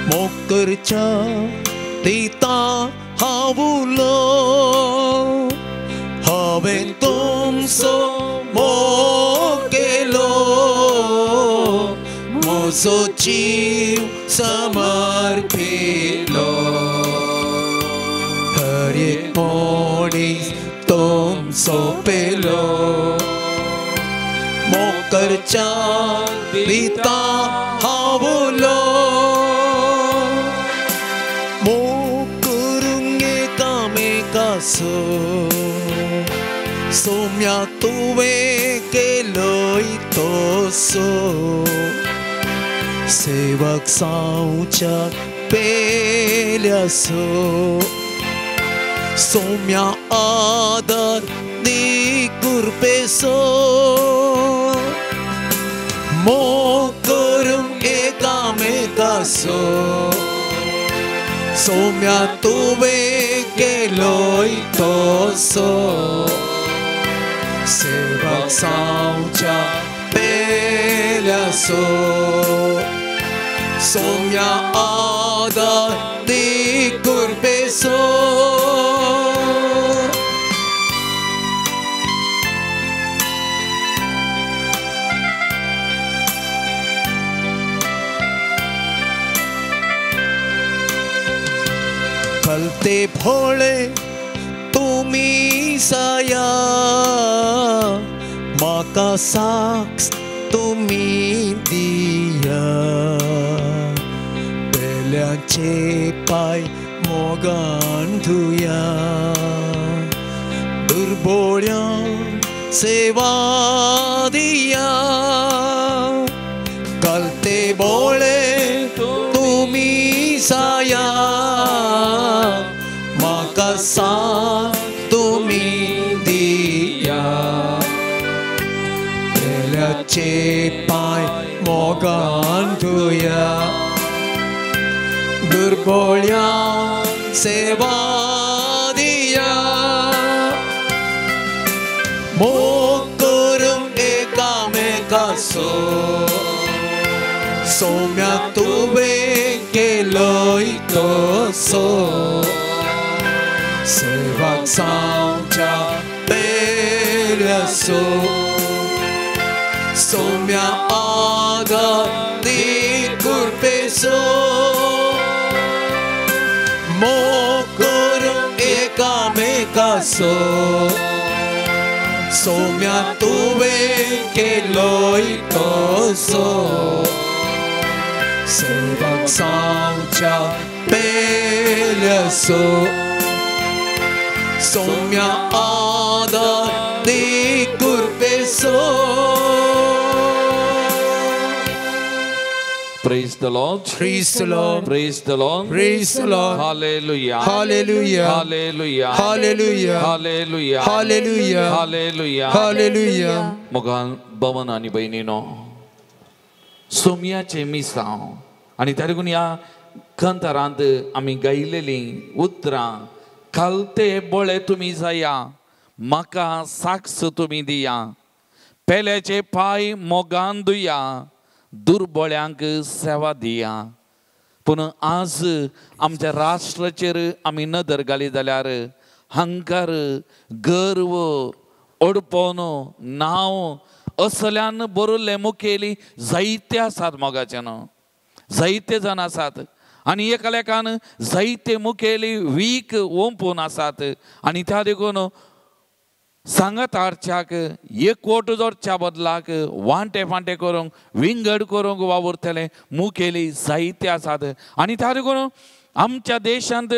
मोग करच्या दिता हांव उलो, हांवें तुमचो मोग केलो, म्हजो जीव समर्पिलो, हर एक मनीस तुमचो पेलो, मोग करच्या दिता हांव उलो, मोग करूंक एकामेकाचो, सोम्या तुवें केलोय तसो, सेवक सावच्या पेल्यासो, सोम्या आदर दी कृपेसो, मोग करूंक एकामेकाचो, सोम्या तुवें केलोय तसो सेवक जावच्या पेल्यासो सोम्या आदार दी कुर्बेसो कलते भोळे तुमी साया म्हाका साक्ष तुमी दिया पेल्याचे पांय मोगान धुया दुर्बोळ्यांक सेवा दिया कलते भोळे तुमी साया म्हाका साथ तुमी दिया पेल्याचे पांय मोगान धुया दुर्बोळ्यांक सेवा दिया मोग करूंक एकामेकाचो सोम्या तुवें केलोय तसो सेवक जावच्या पेल्यासो सोम्या आदार दी कुर्बेसो मोग करूंक एकामेकाचो सोम्या तुवें केलोय तसो सेवक जावच्या पेल्यासो सोम्या आदार दी कुर्बेसो. Praise the Lord. Praise the Lord. Praise the Lord. Praise the Lord. Hallelujah. Hallelujah. Hallelujah. Hallelujah. Hallelujah. Hallelujah. Hallelujah. Hallelujah. मोगान भवन आनी भयणीनो सोम्याचें मिसांव आनी त्या देखून ह्या कंतारांत आमी गायलेलीं उतरां खालते बळे तुमी जाया म्हाका साक्ष तुमी दिया पेल्याचे पांय मोगान दुया दुर्बळ्यांक सेवा दिया. पूण आज आमच्या राष्ट्राचेर आमी नदर घाली जाल्यार हंकार गर्व अडपोन नांव असल्यान बरयल्ले मुखेली जायते आसात मोगाचे न्हू जायते जाण आसात आनी एकालेकान जायते मुखेली वीक ओंपून आसात आनी त्या देखून सांगात हाडच्याक एकवट जोडच्या बदलाक वांटे फांटे करूंक विंगड करूंक वावुरतले मुखेली जायते आसात आनी त्या देखून आमच्या देशांत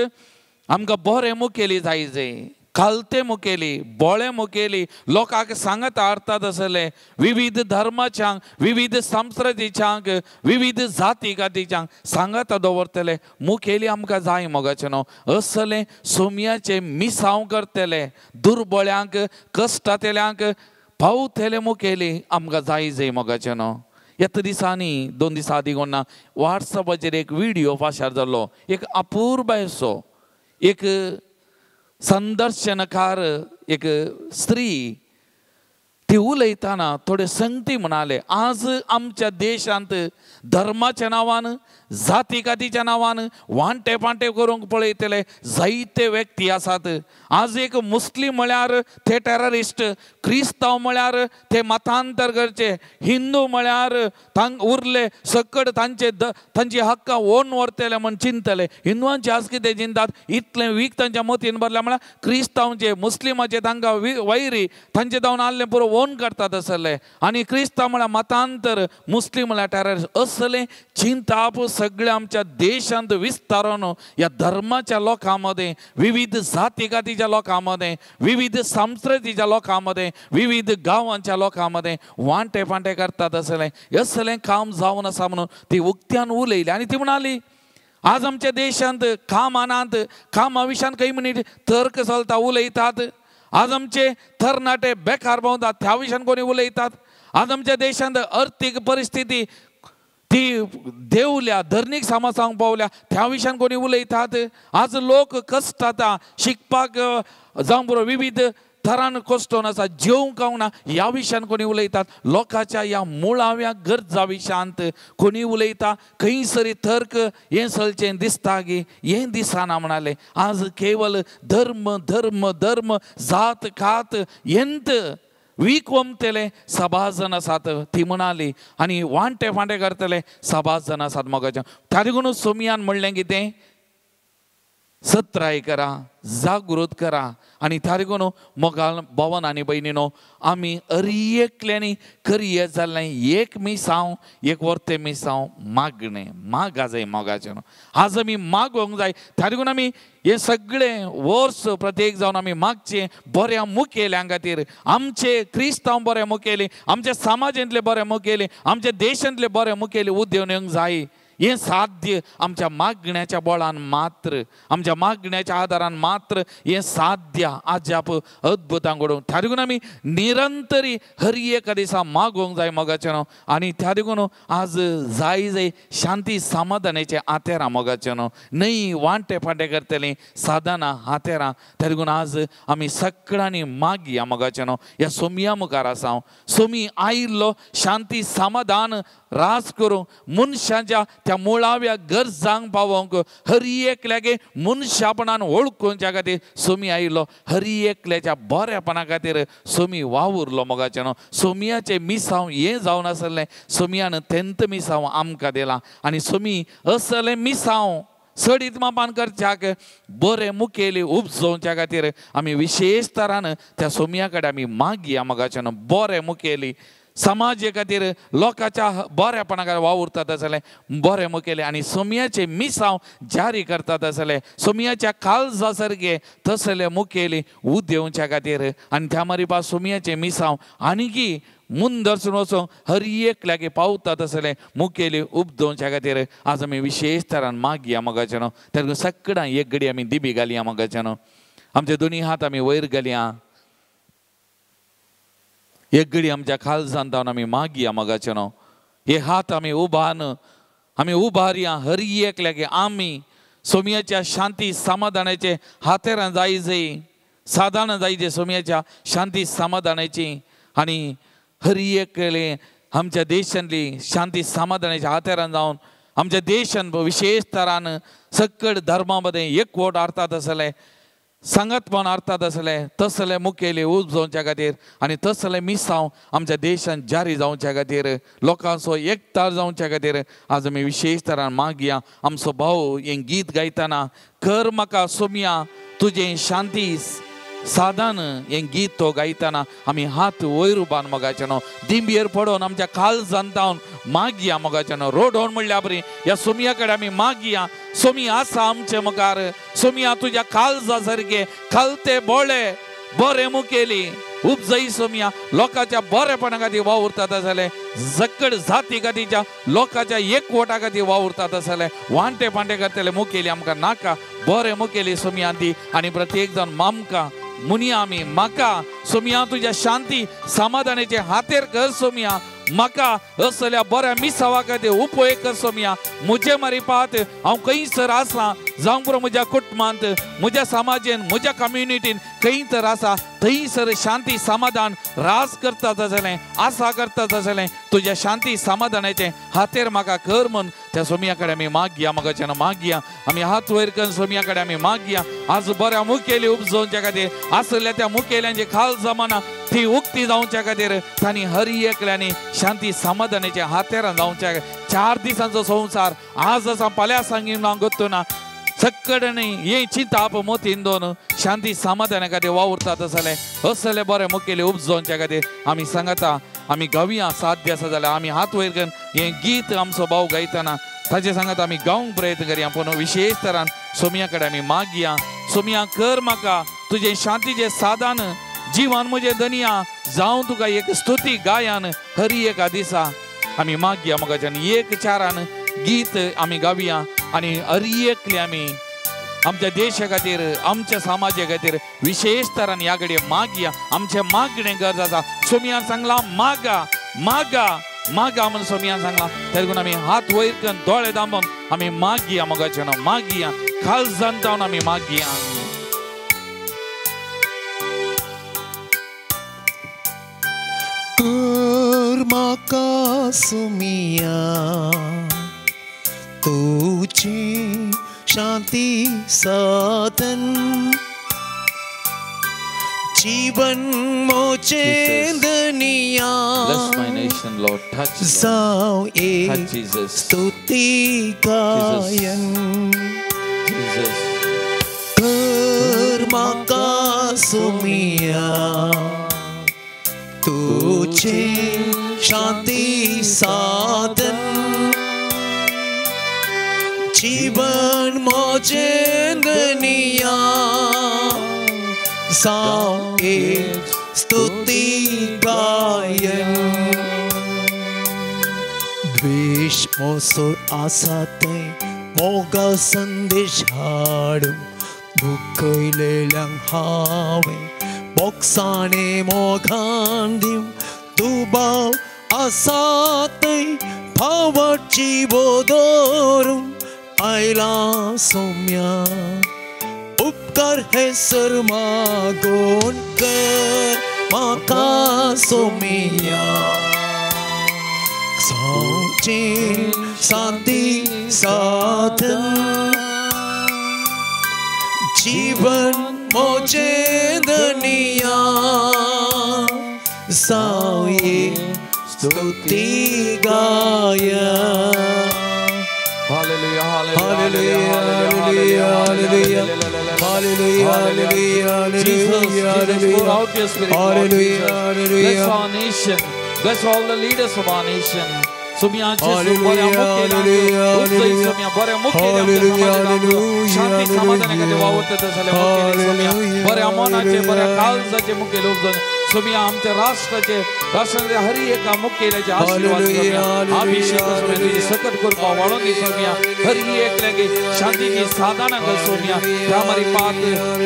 आमकां बरे मुखेली जाय जाय खालते मुखेली बोळे मुखेली लोकांक सांगात हाडतात आसले विविध धर्माच्यांक विविध संस्कृतीच्यांक विविध जाती कातीच्यांक सांगात दवरतले मुखेली आमकां जाय मोगाचें न्हू असले सोम्याचें मिसांव करतले दुर्बळ्यांक कश्टांतल्यांक पावतले मुखेली आमकां जाय जाय मोगाचें न्हू. येता दिसांनी 2 दिसां आदीं कोण ना वॉट्सएपाचेर एक व्हिडियो फाशार जाल्लो एक अपुरबायेचो एक संदर्शनकार एक स्त्री ती उलयतना थोडे संगती म्हणाले आज आमच्या देशांत धर्माच्या नांवान जाती कातीच्या नांवान वांटे पांटे करूंक पळयतले जायते व्यक्ती आसात. आज एक मुस्लीम म्हळ्यार ते टेररिस्ट, क्रिस्तांव म्हळ्यार ते मतांतर करचे, हिंदू म्हळ्यार तांक उरले सकड तांचे तांची हक्कां ओन व्हरतले म्हण चिंतले. हिंदवांचे आज कितें चिंतात इतलें वीक तांच्या मतीन भरल्या म्हळ्यार क्रिस्तांवचे मुस्लिमाचे तांकां वैरी तांचे जावन आहलें पुरो ओन काडटात आसले आनी क्रिस्तांव म्हळ्यार मतांतर, मुस्लीम म्हळ्यार टेररिस्ट असलें चिंताप सगळे आमच्या देशांत विस्तारून ह्या धर्माच्या लोकां मदें, विविध जाती कातीच्या लोकां मदें, विविध संस्कृतीच्या लोकां मदें, विविध गांवांच्या लोकां मदें वांटे फांटे करतात आसलें असलें काम जावन आसा म्हणून ती उक्त्यान उलयली. आनी ती म्हणाली आज आमच्या देशांत कामानांत कामा विशयान खंय म्हणीत तर्क चलता उलयतात. आज आमचे तरणाटे बेकार भोंवतात त्या विशयान कोणी उलयतात. आज आमच्या देशांत अर्थीक परिस्थिती ती देवल्या धर्मीक समाजांक पावल्या त्या विशयान कोणी उलयतात. आज लोक कश्टाता शिकपाक जावं बरो विविध थरान कश्टोन आसा जेवंक गावना ह्या विशयान कोणी उलयतात. लोकांच्या ह्या मुळाव्या गरजा विशयांत कोणी उलयता. खंयसरी तर्क हें चलचें दिसता गी हें दिसना म्हणालें. आज केवल धर्म धर्म धर्म जात कात हेंत वीक वमतले सभाजन आसात ती म्हणाली आनी वांटे फांटे करतले सभाजन आसात मोगाचे. ताका सोमयान म्हणलें कितें सत्राय करा जागृत करा. आनी ताका मोगाल भवन आनी भयणीनो आमी अरी एकल्यानी करये जाल्लें एक मिसांव एक वर्ते मिसांव मागणें मागा जाय मोगाचें. आज आमी मागोंक जाय. ताका आमी हें सगळें वर्स प्रत्येक जावन आमी मागचें बऱ्या मुखेल्यां खातीर. आमचे क्रिस्तांव बरे मुखेली, आमच्या समाजांतले बरे मुखेली, आमच्या देशांतले बरे मुखेली उद्योग येवंक जाय. हें साध्य आमच्या मागण्याच्या बळान मात्र, आमच्या मागण्याच्या आदारान मात्र हें साध्य आजाप अद्भुतां घडोवंक. त्या देखून आमी निरंतरी हर एका दिसा मागोवंक जाय मोगाचें न्हू. आनी त्या देखून आज जाय जाय शांती समाधानाचें हातेरां मोगाचें न्हू, न्हय वांटे फांटे करतलीं साधनां हातेरां. त्या देखून आज आमी सगळ्यांनी मागया मोगाचें न्हू. ह्या सोमया मुखार आसा हांव. सोमी आयिल्लो शांती समाधान राज करूंक मनशाच्या त्या मुळाव्या गरजांक पावोवंक हर एकल्यागे मनशापणान वळखुच्या खातीर सोमी आयिल्लो. हर एकल्याच्या बऱ्यापणा खातीर सोमी वावुरलो मोगाचें न्हू. सोमयाचें मिसांव हें जावन आसलें सोमयान तेंत मिसांव आमकां दिलां. आनी सोमी असलें मिसांव चडीत मापान करच्याक बरें मुखेली उपजोवच्या खातीर आमी विशेश तरान त्या सोमया कडेन आमी मागया मोगाचें न्हू. बरें मुखेली समाजे खातीर लोकांच्या बऱ्यापणा खातीर वावुरतात आसले बरें मुखेली आनी सोमयाचे मिसांव जारी करतात आसले सोमयाच्या काळजा सारके तसले मुखेली उदेवच्या खातीर. आनी त्या मारिपा सोमयाचे मिसांव आनीकी मुंदरसून वचूंक हर एकल्यागे पावतात आसले मुखेली उपदोवच्या खातीर आज आमी विशेश तरान मागया मोगाचें न्हू. तेन्ना सगळ्यां एक घडी आमी दिबी घालया मोगाचें न्हू. आमचे दोनी हात आमी वयर घालया. एक घडी आमच्या खालसान जावन आमी मागया मोगाचें न्हू. हे हात आमी उबान आमी उबारया हर एकल्यागे आमी सोमयाच्या शांती समाधानाचे हातेरां जाय जाय साधारण जाय जे सोमयाच्या शांती समाधानाची. आनी हर एकले आमच्या देशांतली शांती समाधानाच्या हातेरां जावन आमच्या देशान विशेश तरान सकड धर्मा मदें एकवट हाडतात आसले सांगातपण हाडतात आसले तसले मुखेली उपजोवच्या खातीर आनी तसले मिसांव आमच्या देशान जारी जावच्या खातीर लोकांचो एकतार जावच्या खातीर आज आमी विशेश तरान मागया. आमचो भाव हें गीत गायतना कर म्हाका सोमया तुजें शांती साधान हें गीत तो गायतना आमी हात वयर उबान मोगाचें न्हू. दिंबयेर पडोवन आमच्या काळजान जावन मागया मोगाचें न्हू. रोडोवन म्हणल्या बरी ह्या सोमया कडेन आमी मागया. सोमी आसा आमचे मुखार. सोमया तुज्या काळजा सारके खालते बोळे बरे मुखेली उपजई सोमया लोकांच्या बरेपणा खातीर वावुरतात आसले जकड जाती खातीरच्या लोकांच्या एकवटा खातीर वावुरतात आसले वांटे फांटे करतले मुखेली आमकां नाका. बरे मुखेली सोमया दी आनी प्रत्येक जावन आमकां मुनिया आमी म्हाका सोमया तुज्या शांती समाधानाचे हातेर कर सोमया. म्हाका असल्या बऱ्या मिसावा खातीर उपयोग कर सोमया. म्हजे मारिपात हांव खंयसर आसा जावं पुरो म्हज्या कुटुंबांत म्हज्या समाजेन म्हज्या कम्युनिटीन खंय तर आसा थंयसर शांती समाधान राज करता जालें आसा करता जालें तुज्या शांती समाधानाचें हातेर म्हाका कर म्हूण त्या सोमया कडेन आमी मागया मोगाच्यान मागया. आमी हात वयर करून सोमया कडेन आमी मागया. आज बऱ्या मुखेली उपजोवच्या खातीर आसल्या त्या मुखेल्यांची खाल जमाना ती उक्ती जावच्या खातीर तांणी हर एकल्यांनी शांती समाधानाचे हातेरां जावच्या. 4 दिसांचो संवसार आज आसा फाल्यां सांगिना गोत्तुना सक्कडणी हें चिंताप मोतीन दोन शांती समाधाना खातीर वावुरतात आसले असले बरे मुखेली उपजोवच्या खातीर आमी सांगता. आमी गावया साध्य आसा जाल्यार आमी हात वयर करून हें गीत आमचो भाव गायतना ताचे सांगता आमी गावंक प्रयत्न करया. पूण विशेश तरान सोमया कडेन आमी मागया. सोमया कर म्हाका तुजें शांतीचें साधान जीवन म्हजें दनिया जावं तुका एक स्तुती गायान हरी एका दिसा आमी मागया मोगाच्यान. एक चारान गीत आमी गावया आनी हरी एकले आमी आमच्या देशा खातीर आमच्या समाजा खातीर विशेश तरान ह्या घडये मागया. आमचें मागणें गरज आसा. सोमयान सांगलां मागा मागा मागा म्हणून सोमयान सांगला. तेका आमी हात वयर करून दोळे दांबून आमी मागया मोगाचे नांव मागया, काळजान जावन आमी मागया. कर म्हाका सोमिया तुजी शांती साधन, जीवन मोचे दुनिया. Bless my nation, Lord. Touch, Lord. जाव एक Touch Jesus. स्तुती गायन. Jesus. कर म्हाका सोमिया तुझे शांती साधन, जीवन मोजे दुनिया जाव एक स्तुती गायन. द्वेष मोसो आसा थंय मोगा संदेश हाडूं, दुखयलेल्यांक हांवें बोक्साणे मोगान दिवं, दुबाव आसा थंय फावटची बोदोरूं आयला सोम्या. उपकार हे सर मागून कर म्हाका सोमिया, सावचे शांती साधन, जीवन मोजे दुनिया जावये स्तुती गाया. Hallelujah, Hallelujah, hallelujah, hallelujah, hallelujah, hallelujah, Jesus, Jesus, pour out your spirit, Lord hallelujah, Jesus. hallelujah. Bless our nation. Bless all the leaders of our nation. सोमिया जेजू बऱ्या मुखेल्यांक उपजय सोमिया, बऱ्या मुखेली आमच्या समाजांत शांती समाधाना खातीर वावुरता जाल्यार मुखेली सोमिया, बऱ्या मनाचे बऱ्या काळजाचे मुखेल उपजय सोमिया. आमच्या राष्ट्राचे राष्ट्रांतल्या हर एका मुखेल्याचे आशीर्वाद सोमिया, अभिषेक सोमिया, तुजी सकट कृपा वाडोवन दी सोमिया. हर एकल्याक शांतीची साधना कर सोमिया. त्या मारी पात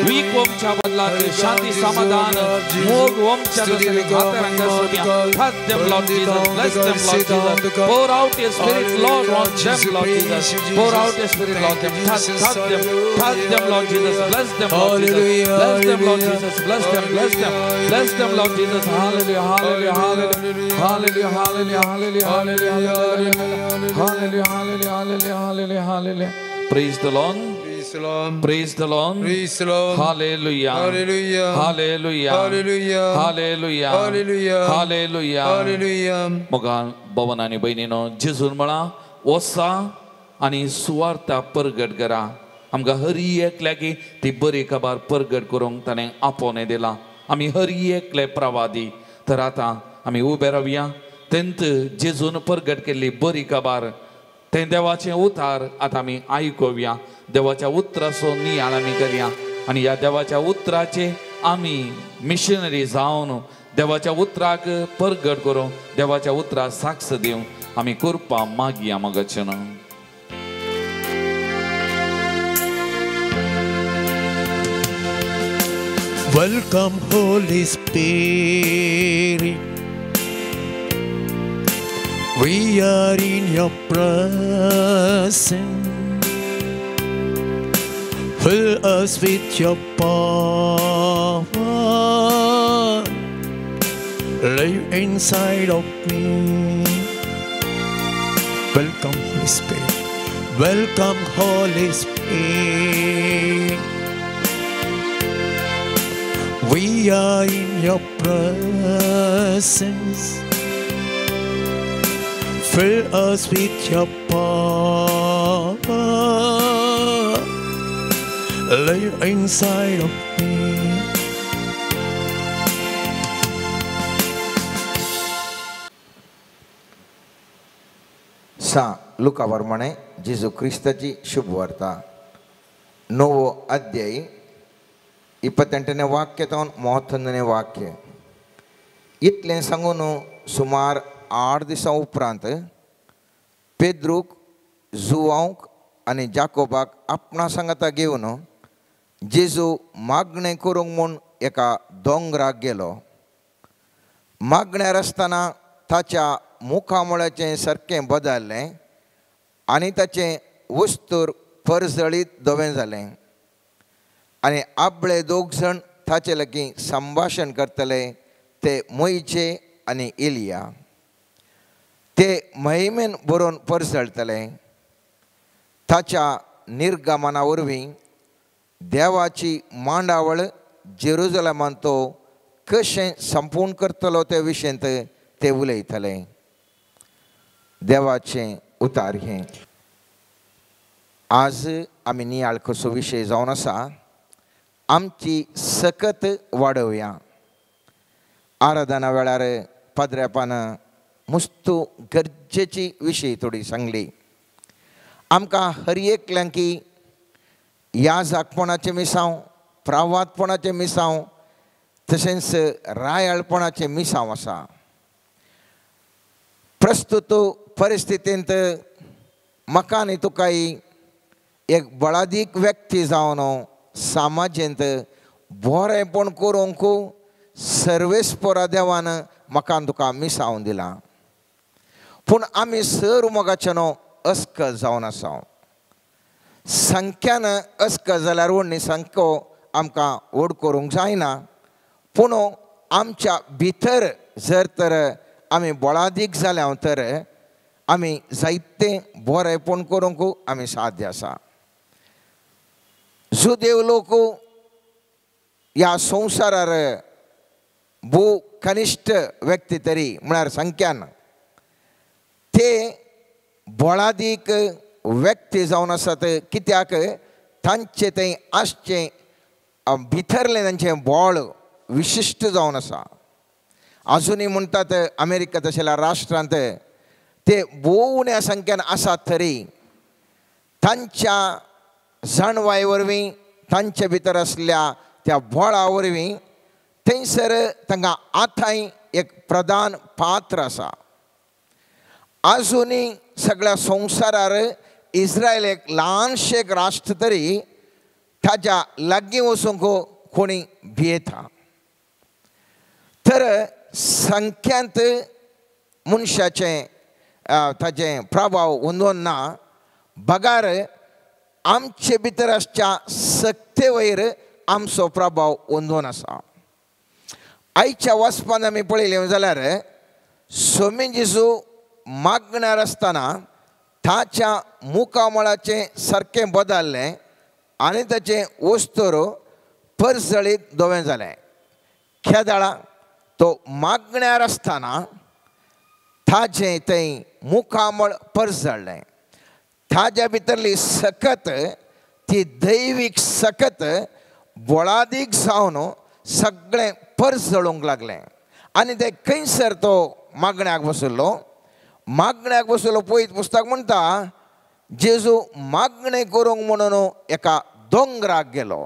वीक ओमच्या बदलात शांती समाधान मोग ओमच्या हातारांक सोमिया. Touch them, Lord Jesus. Bless them, Lord Jesus. Pour out your spirit, Lord, on them, Lord Jesus. Pour out your spirit, Lord. Them. Touch, touch them. Touch them, Lord Jesus. Bless them, Lord Jesus. Bless them, Lord Jesus. Bless them, bless them. Bless them, Lord Jesus. Hallelujah, hallelujah, hallelujah. Hallelujah, hallelujah, hallelujah, hallelujah, hallelujah, hallelujah, hallelujah, hallelujah, hallelujah. Praise the Lord. Praise the Lord. Praise the Lord. Praise the Lord. Hallelujah. Hallelujah. Hallelujah. Hallelujah. Hallelujah. Hallelujah. Hallelujah. Hallelujah. मोगान भवन आनी भयणीनो जेजून म्हळां वसा आनी सुवार्ता परगट करा. आमकां हर एकल्याक ती बरी खबर परगट करूंक ताणें आपोवणें दिलां. आमी हर एकले प्रवादी. तर आतां आमी उबे रावया. तेंत जेजून परगट केल्ली बरी खबर तें देवाचें उतार आतां आमी आयकुया. देवाच्या उतराचो नियाळ आमी करया आनी ह्या देवाच्या उतराचे आमी मिशनरी जावन देवाच्या उतराक परगट करूं, देवाच्या उतराक साक्ष दिवं आमी कृपा मागया मोगाचें नांव. Welcome, Holy Spirit. We are in your presence. Fill us with your power. Live inside of me. Welcome, Holy Spirit. Welcome, Holy Spirit. We are in your presence. Fill us with your power. Live inside of me. सा लुका प्रमाणे जेजू क्रिस्ताची शुभवार्ता 9 अध्याय 28ನೇ ವಾಕ್ಯ ತವನ್ 31ನೇ ವಾಕ್ಯ. इतलें सांगून सुमार 8 दिसां उपरांत पेद्रूक जुवांक आनी जाकोबाक आपणा सांगाता घेवन जेजू मागणें करूंक म्हूण एका दोंगराक गेलो. मागण्यार आसतना ताच्या मुखामळाचें सारकें बदललें आनी ताचें वस्तूर परजळीत धवें जालें. आनी आपले दोग जाण ताचे लागीं संभाशण करतले ते मोयचे आनी एलिया. ते महिमेन बरोवन परजळटले. ताच्या निर्गमना वरवीं देवाची मांडावळ जेरुजलमान तो कशें संपूर्ण करतलो ते विशयंत ते उलयतले. देवाचें उतार हें. आज आमी नियाळ कसो विशय जावन आसा, आमची सकत वाडोवया. आराधना वेळार पाद्र्यापान मुस्तू गरजेची विशय थोडी सांगली. आमकां हर एकल्यांकी ह्या जागपणाचें मिसांव, प्रावादपणाचें मिसांव, तशेंच रायाळपणाचें मिसांव आसा. प्रस्तुत परिस्थितींत म्हाका आनी तुकाय एक बळादीक व्यक्ती जावन समाजेंत बरेंपण करूंक सर्वेस्पोरा देवान म्हाका तुका मिसावन दिलां. पूण आमी सर मोगाचे न्हू अस्कल जावन आसा. संख्यान अस्कल जाल्यार व्हडली संख्यो आमकां व्हड करूंक जायना, पूण आमच्या भितर जर तर आमी बळादीक जाल्या तर आमी जायते बरेंपण करूंक आमी साध्य आसा. जुदेव लोक ह्या संवसारार भोव कनिश्ठ व्यक्ती तरी म्हळ्यार संख्यान ते बळादीक व्यक्ती जावन आसात. कित्याक तांचे थंय आसचें भितरलें तांचें बळ विशिश्ट जावन आसा. आजुनूय म्हणटात अमेरिका तशेल्या राष्ट्रांत ते भोव उण्या संख्यान आसात तरी तांच्या जाणवाय वरवीं तांचे भितर आसल्या त्या बळा वरवीं थंयसर तांकां आतांय एक प्रधान पात्र आसा. आजुनूय सगळ्या संवसारार इस्रायल एक ल्हानशें एक राष्ट्र तरी ताज्या लागीं वचूंक कोणी भियेता. तर संख्यांत मनशाचें ताजें प्रभाव उंदोवन ना, बगार आमचे भितर आसच्या सक्ते वयर आमचो प्रभाव उंदोवन आसा. आयच्या वाचपान आमी पळयलें जाल्यार सोमी जेजू मागणार आसतना ताच्या मुखामळाचें सारकें बदललें आनी ताचें वस्तूर परजळीत धवें जालें. खेदाळा तो मागण्यार आसतना ताजें थंय मुखामळ परजळ्ळें. ताज्या भितरली सकत ती दैवीक सकत बळादीक जावन सगळें परजळूंक लागलें. आनी ते खंयसर तो मागण्याक बसलो. मागण्याक बसलो पळयत पुस्तक म्हणटा जेजू मागणें करूंक म्हणून एका दोंगराक गेलो.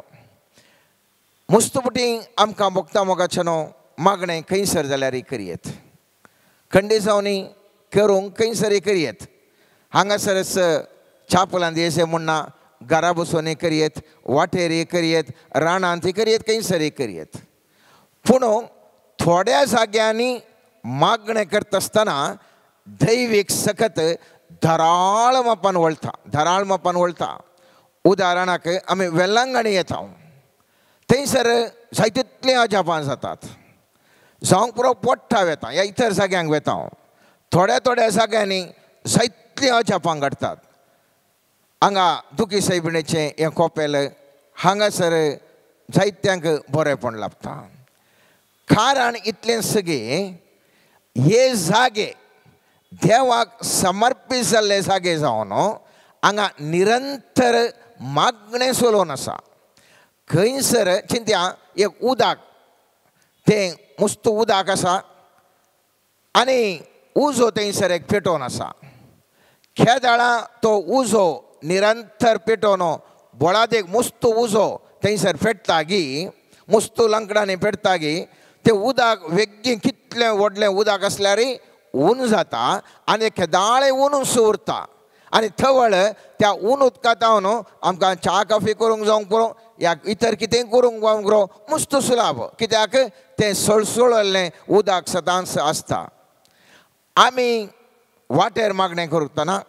मुस्तुपटी आमकां भोगता मोगाचें न्हू मागणें खंयसर जाल्यार करयेत, खंडेसावनी करूंक खंयसर करयेत. हांगासरच छापलांत येशें म्हणना घरा बसून करयेत, वाटेर करयेत, रानांत करयेत, खंयसर करयेत. पूण थोड्या जाग्यांनी मागणें करता आसतना दैवीक सकत धराळ मापान वळटा, धराळ मापान वळटा. उदाहरणाक आमी वेल्लांगणी येता, थंयसर जायतितलीं अजापां जातात. जावंक पुरो पोट्टा वेता या इतर जाग्यांक वेता, थोड्या थोड्या जाग्यांनी जायतलीं अजापां घडटात. हांगा दुखी सैबिणेचें हें कोपेल हांगासर जायत्यांक बरेंपण लाभता. कारण इतलें सगळें हे जागे देवाक समर्पीत जाल्ले जागे जावन हांगा निरंतर मागणें चलोवन आसा. खंयसर चिंत्या एक उदक तें मुस्त उदक आसा आनी उजो थंयसर एक पेटोवन आसा. खेदाळा तो उजो निरंतर पेटोवन बोळादेक मुस्त उजो थंयसर पेटता गी, मुस्त लांकडांनी पेटता गी, तें उदक वेगळें कितलें व्हडलें उदक आसल्यार ऊन जाता आनी खेदाळें ऊन उरता. आनी थवळ त्या ऊन उदकांत न्हू आमकां च्या कॉफी करूंक जावंक पुरो या इतर कितेंय करूंक जावंक पुरो मुस्त सुलाभ, कित्याक तें सळसळल्लें उदक सदांच आसता. आमी वाटेर मागणें करतना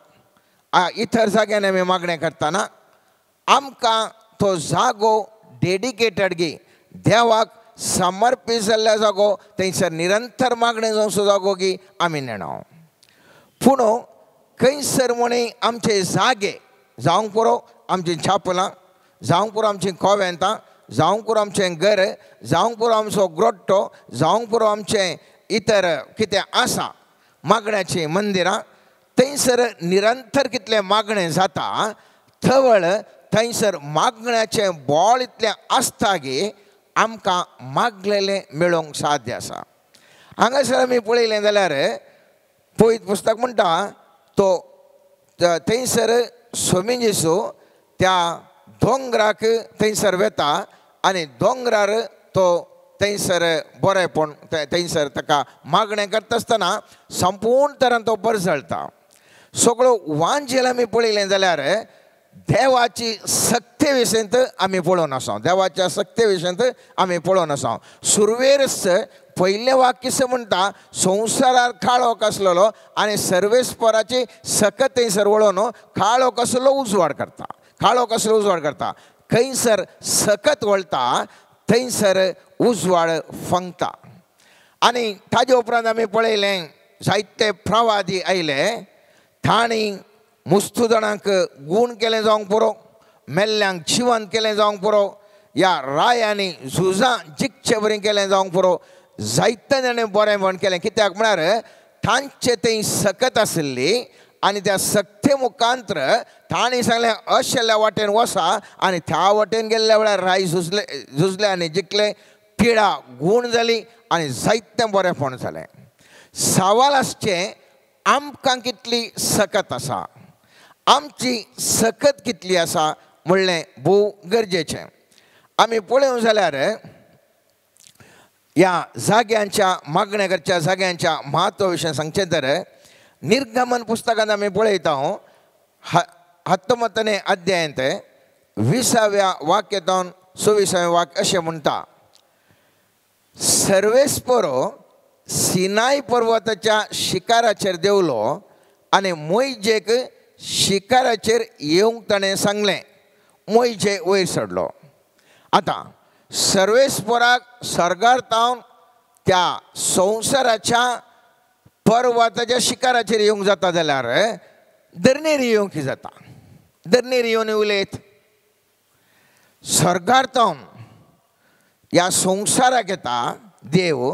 इतर जाग्यान आमी मागणें करतना आमकां तो जागो डेडिकेटेड गी देवाक समर्पीत जाल्ल्या जागो थंयसर निरंतर मागणें जावचो जागो गी आमी नेणा. पूण खंयसर म्हणी आमचे जागे जावंक पुरो आमचीं छापलां, जावंक पुरो आमचीं कोवेंतां, जावंक पुरो आमचें घर, जावंक पुरो आमचो ग्रोट्टो, जावंक पुरो आमचें इतर कितें आसा मागण्याचीं मंदिरां, थंयसर निरंतर कितलें मागणें जाता थवळ थंयसर मागण्याचें बोळ इतलें आसता गी आमकां मागलेलें मेळोवंक साध्य आसा. हांगासर आमी पळयलें जाल्यार पवित्र पुस्तक म्हणटा तो थंयसर स्वामी जेजू त्या दोंगराक थंयसर वेता आनी दोंगरार तो थंयसर बरेंपण थंयसर ताका मागणें करता आसतना संपूर्ण तरान तो परजळटा. सगळो वांजेल आमी पळयलें जाल्यार देवाची सक्ते विशयंत आमी पळोवन आसा, देवाच्या सक्ते विशयंत आमी पळोवन आसा. सुरवेरच पयलें वाक्य म्हणटा संवसारार काळोख आसलेलो आनी सर्वेस्पराची सकत थंयसर वळोवन काळोख आसलो उजवाड करता, काळोख आसलो उजवाड करता. खंयसर सकत वळटा थंयसर उजवाड फंगता. आनी ताजे उपरांत आमी पळयलें जायते प्रवादी आयले, तांणी मुस्तू जाणांक गूण केलें जावंक पुरो, मेल्ल्यांक जिवंत केलें जावंक पुरो, ह्या रायांनी झुजां जिखचे बरी केलें जावंक पुरो, जायते जाणें बरें म्हण केलें. कित्याक म्हळ्यार तांचे थंय सकत आशिल्ली आनी त्या सक्ते मुखांत्र तांणी सांगलें अशेल्या वाटेन वसा आनी त्या वाटेन गेल्ल्या वेळार राय झुजले झुजले आनी जिखले, पिडा गूण जाली आनी जायतें बरेंपण जालें. सवाल आसचें आमकां कितली सकत आसा, आमची सकत कितली आसा म्हणलें भोव गरजेचें. आमी पळोवंक जाल्यार ह्या जाग्यांच्या मागण्या करच्या जाग्यांच्या म्हत्वा विशय सांगचें तर निर्गमन पुस्तकांत आमी पळयता 19 अध्यायांत 20व्या वाक्यांतून 26व्या वाक्य अशें म्हणटा, सर्वेस्परो सिनाय पर्वताच्या शिकाराचेर देंवलो आनी मोयजेक शिकाराचेर येवंक ताणें सांगलें. मोयजे वयर चडलो. आतां सर्वेस्पराक सर्गार तावन त्या संवसाराच्या पर्वताच्या शिकाराचेर येवंक जाता जाल्यार धरणेर येवंक जाता, धरणेर येवन उलयत. सर्गार तावन ह्या संवसाराक येता देव,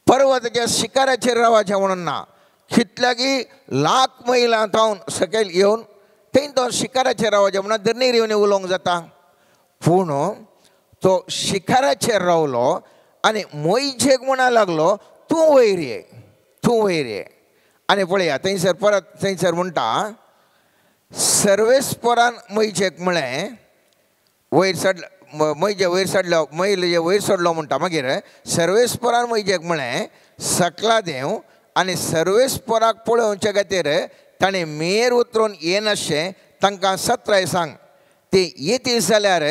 पर्वताच्या शिकाराचेर रावाचें म्हणून ना, कितल्याकी लाख मैलां तावन सकयल येवन थंय तो शिकाराचेर रावाचें म्हणून धरणेर येवन उलोवंक जाता. पूण तो शिकाराचेर रावलो आनी मोयजेक म्हणा लागलो तूं वयर ये, तूं वयर ये. आनी पळया थंयसर परत थंयसर म्हणटा सर्वेस्परान मोयजेक म्हळें वयर चडलो, मोयजे वयर चडलो, मोयजे वयर चडलो म्हणटा. मागीर सर्वेस्परान मोयजेक म्हळें सकला देंव आनी सर्वेस्पराक पळोवचे खातीर ताणें मेर उतरून येनाशें तांकां सत्राय सांग, ते येती जाल्यार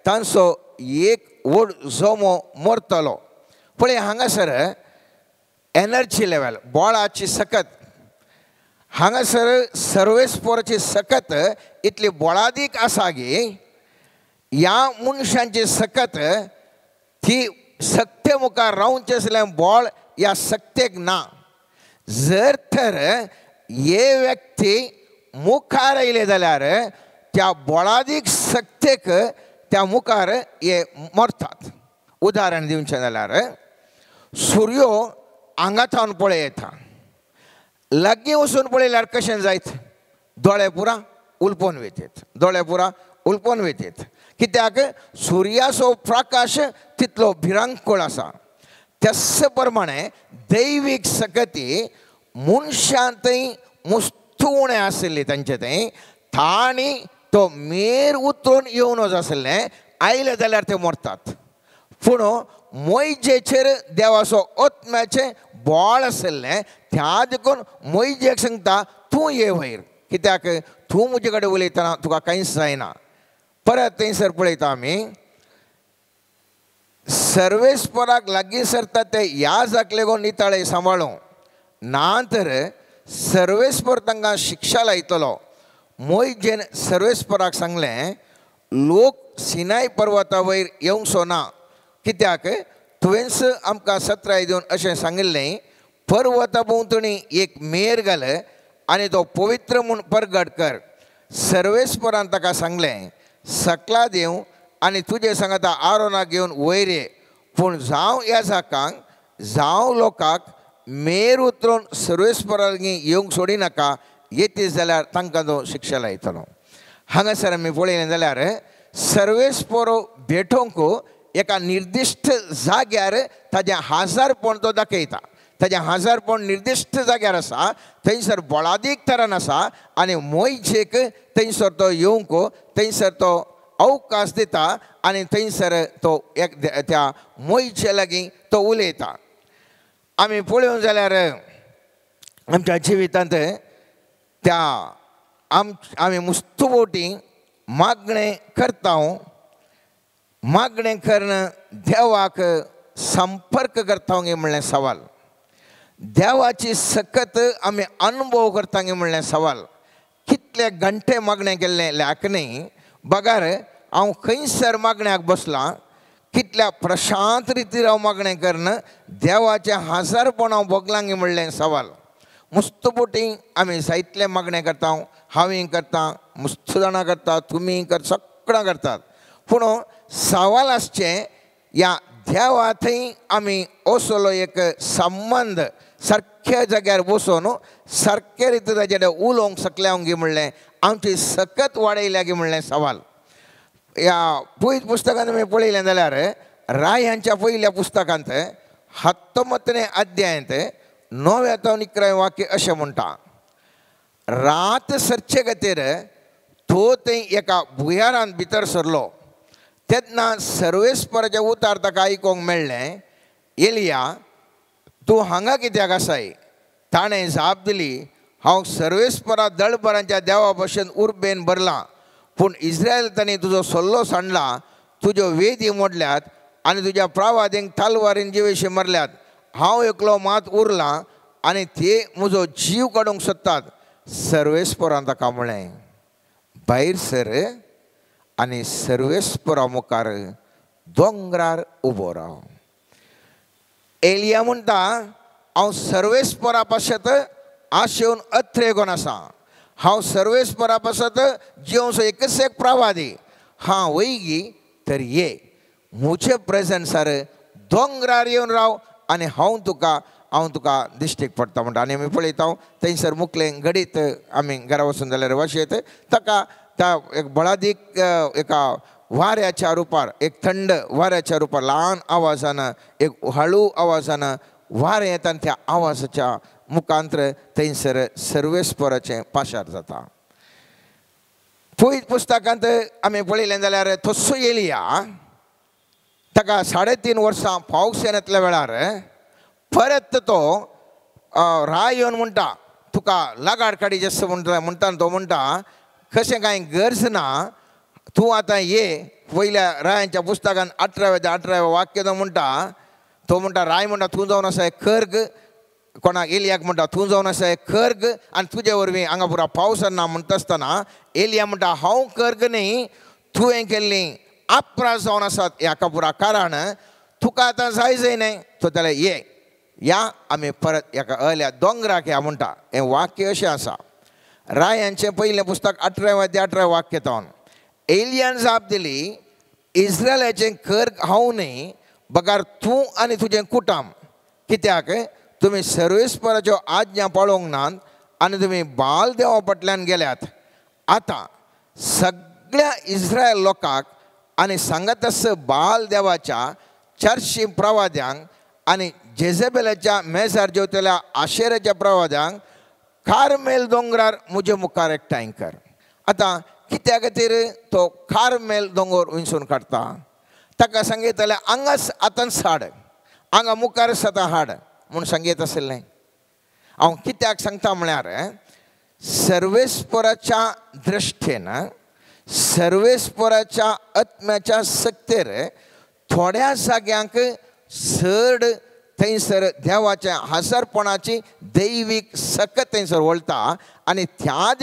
तांचो एक व्हड जमो मरतलो. पळय हांगासर एनर्जी लेवल बोळाची सकत, हांगासर सर्वेस्पराची सकत इतली बोळादीक आसा गी ह्या मनशांची सकत ती सक्ते मुखार रावचें आसलें बोळ ह्या सक्तेक ना. जर तर हे व्यक्ती मुखार आयले जाल्यार त्या बोळादीक सक्तेक त्या मुखार हे मरतात. उदाहरण दिवचें जाल्यार सुर्यो हांगा थावन पळयता, लागीं वचून पळयल्यार कशें जायत, दोळे पुरा उलपोवन वयतात, दोळे पुरा उलपोवन वयतात. कित्याक सुर्याचो प्रकाश तितलो भिरांकूळ आसा. त्याच प्रमाणे दैवीक सकती मनशां थंय मुस्तू उणें आशिल्ली तांचे थंय, तांणी तो मेर उतरून येवन आसलें, आयले जाल्यार ते मरतात. पूण मोयजेचेर देवाचो आत्म्याचें बोळ आशिल्लें, त्या देखून मोयजेक सांगता तूं ये वयर, कित्याक तूं म्हजे कडेन उलयतना तुका कांयच जायना. परत थंयसर पळयता आमी सर्वेस्पराक लागीं सरता ते ह्या जाक लागून नितळे सांबाळूं ना तर सर्वेस्पर तांकां शिक्षा लायतलो. मोयजेन सर्वेस्पराक सांगलें, लोक सिनाय पर्वता वयर येवंकसो ना, कित्याक तुवेंच आमकां सत्राय दिवन अशें सांगिल्लें, पर्वता भोंवतणी एक मेर घाल आनी तो पवित्र म्हूण परगट कर. सर्वेस्परान ताका सांगलें, सकला देव आनी तुजे सांगाता आरोनाक घेवन वयर ये, पूण जावं याजकांक जावं लोकांक मेर उतरून सर्वेस्परा लागीं येवंक सोडिनाका, येतीस जाल्यार तांकां तो शिक्षा लायतलो. हांगासर आमी पळयलें जाल्यार सर्वेस्पर भेटोवंक एका निर्दिश्ट जाग्यार ताजें हाजारपण तो दाखयता. ताजें हाजारपण निर्दिश्ट जाग्यार आसा, थंयसर बळादीक तरान आसा आनी मोयजेक थंयसर तो येवंक थंयसर तो अवकाश दिता आनी थंयसर तो एक त्या मोयजे लागीं तो उलयता. आमी पळोवंक जाल्यार आमच्या जिवितांत त्या आमी मुस्तू बोटी मागणें करता, मागणें करून देवाक संपर्क करता म्हणलें सवाल, देवाची सकत आमी अनुभव करता म्हणलें सवाल. कितले घंटे मागणें केल्लें लेख न्ही, बगर हांव खंयसर मागण्याक बसलां, कितल्या प्रशांत रितीर हांव मागणें करून देवाचें हाजारपण हांव भोगलां म्हणलें सवाल. मुस्त बोटी आमी जायतलें मागणें करता, हांवूय करता, मुस्त जाणां करता, तुमी कर, सगळां करतात. पूण सवाल आसचें ह्या देवा थंय आमी असलो एक संबंद सारक्या जाग्यार बसून सारक्या रितीन ताजे उलोवंक शकल्या गी म्हणलें आमची सकत वाडयल्या गी म्हणलें सवाल. ह्या पयलीं पुस्तकांत आमी पळयलें जाल्यार राय हांच्या पयल्या पुस्तकांत 19 अध्यायांत 9 ते 11 वाक्य अशें म्हणटा, रात सरचे खातीर तो थंय एका भुंयारांत भितर सरलो, तेन्ना सर्वेस्पराचें उतार ताका आयकूंक मेळ्ळें, एलिया तूं हांगा कित्याक आसाय? ताणें जाप दिली, हांव सर्वेस्परा दळभरांच्या देवा भशेन उर्बेन भरलां, पूण इस्रायल तांणी तुजो सल्लो सांडला, तुज्यो वेदी मोडल्यात आनी तुज्या प्रावादींक तालवारीन जिवेशी मरल्यात. हांव एकलो मात उरलां आनी ते म्हजो जीव काडूंक सोदतात. सर्वेस्परान ताका म्हळें, भायर सर आनी सर्वेस्परा मुखार दोंगरार उबो राव. एलिया म्हणटा, हांव सर्वेस्परा पासत आशेवन अत्रेगोन आसा, हांव सर्वेस्परा पासत जिवसो एकच एक प्रवादी, हां वयगी तर ये म्हजे प्रेजन्सार दोंगरार येवन राव आनी हांव तुका दिश्टीक पडटा म्हणटा. आनी आमी पळयता थंयसर मुखलें घडीत आमी घरा वचून जाल्यार वाशेत ताका त्या एक बळादीक एका वाऱ्याच्या रुपार, एक थंड वाऱ्याच्या रुपार, ल्हान आवाजान, एक हळू आवाजान वारें येता आनी त्या आवाजाच्या मुखांतर थंयसर सर्वेस्पराचें पाशार जाता. पयलीं पुस्तकांत आमी पळयलें जाल्यार तस्सो एलिया ताका 3.5 वर्सां पावस येनातल्या वेळार परत तो राय येवन म्हणटा, तुका लगाड काडी जसो म्हणटा म्हणटा तो म्हणटा कशें कांय गरज ना, तूं आतां ये. पयल्या रायांच्या पुस्तकान 18व्या 18व्या वाक्य तो म्हणटा, तो म्हणटा राय म्हणटा तूं जावन आसा कर्ग, कोणाक एलियाक म्हणटा तूं जावन आसा कर्ग आनी तुजे वरवीं हांगा पुरा पावस ना म्हणटा आसतना एलिया म्हणटा हांव कर्ग न्ही, तुवें केल्ली आपरास जावन आसात ह्या पुरा कारण तुका आतां जाय जाय न्ही. तो जाल्यार ये या आमी परत एका अल्या दोंगराक या म्हणटा. हें वाक्य अशें आसा रायांचें पयलें पुस्तक 18व्या 18 वाक्य तावन एलियान जाप दिली, इस्रायलाचें कर्ग हांव न्ही, बगर तूं आनी तुजें कुटाम, कित्याक तुमी सर्वेस्पराच्यो आज्ञा पाळोवंक नात आनी तुमी बाल देवा फाटल्यान गेल्यात. आतां सगळ्या इस्रायल लोकांक आनी सांगत आसा बाल देवाच्या 400 प्रवाद्यांक आनी जेजेबेलाच्या मेजार जेवतल्या आशेराच्या प्रवाद्यांक कार्मेल दोंगरार म्हजे मुखार एकठांय कर. आतां कित्या खातीर तो कार्मेल दोंगर विंचून काडटा? ताका सांगयताले हांगाच आतांच हाड, हांगा मुखारच आतां हाड म्हूण सांगयत आशिल्लें. हांव कित्याक सांगता म्हळ्यार सर्वेस्पराच्या दृश्टेन, सर्वेस्पराच्या आत्म्याच्या सक्तेर थोड्या जाग्यांक चड थंयसर देवाच्या हाजरपणाची दैवीक सकत थंयसर वळटा आनी त्या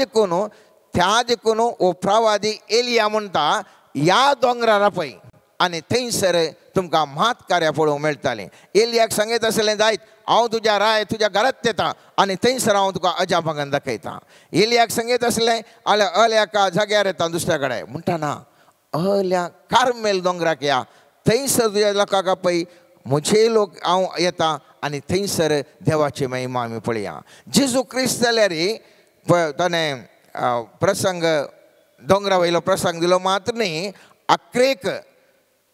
देखून हो प्रवादी एलिया म्हणटा ह्या दोंगरार पळय आनी थंयसर तुमकां म्हात कार्यां पळोवंक मेळटालीं. एलियाक सांगीत आसलें जायत हांव तुज्या राय तुज्या घरांत येता आनी थंयसर हांव तुका अजापांगान दाखयता. एलियाक सांगीत आसलें आल्या अल्या जाग्यार येता दुसऱ्या कडेन म्हणटा ना अल्या कार्मेल दोंगराक या थंयसर तुज्या लोकांक पळय म्हजे लोक हांव येता आनी थंयसर देवाची महिमा आमी पळया. जेजू क्रिस्त जाल्यार ताणें प्रसंग दोंगरा वयलो प्रसंग दिलो मात्र न्ही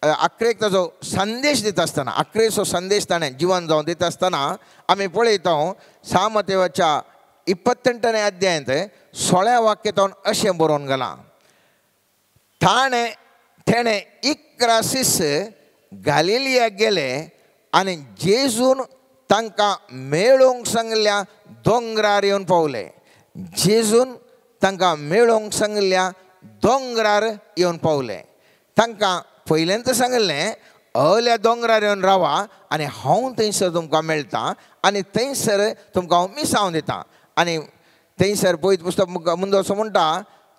आक्रेक ताजो संदेश दिता आसतना आक्रेचो संदेश ताणें जिवन जावन दिता आसतना आमी पळयता सामतेवाच्या 28 अध्यायांत 16 वाक्यांत अशें बरोवन गेलां ताणें तेणें 11 शिष्य गालिलियाक गेले आनी जेजून तांकां मेळोवंक सांगल्या दोंगरार येवन पावले. जेजून तांकां मेळोवंक सांगल्या दोंगरार येवन पावले. तांकां पयल्यांत सांगलें अल्या दोंगरार येवन रावा आनी हांव थंयसर तुमकां मेळटा आनी थंयसर तुमकां हांव मिसावन दिता. आनी थंयसर पळयत पुस्तक मुंदो असो म्हणटा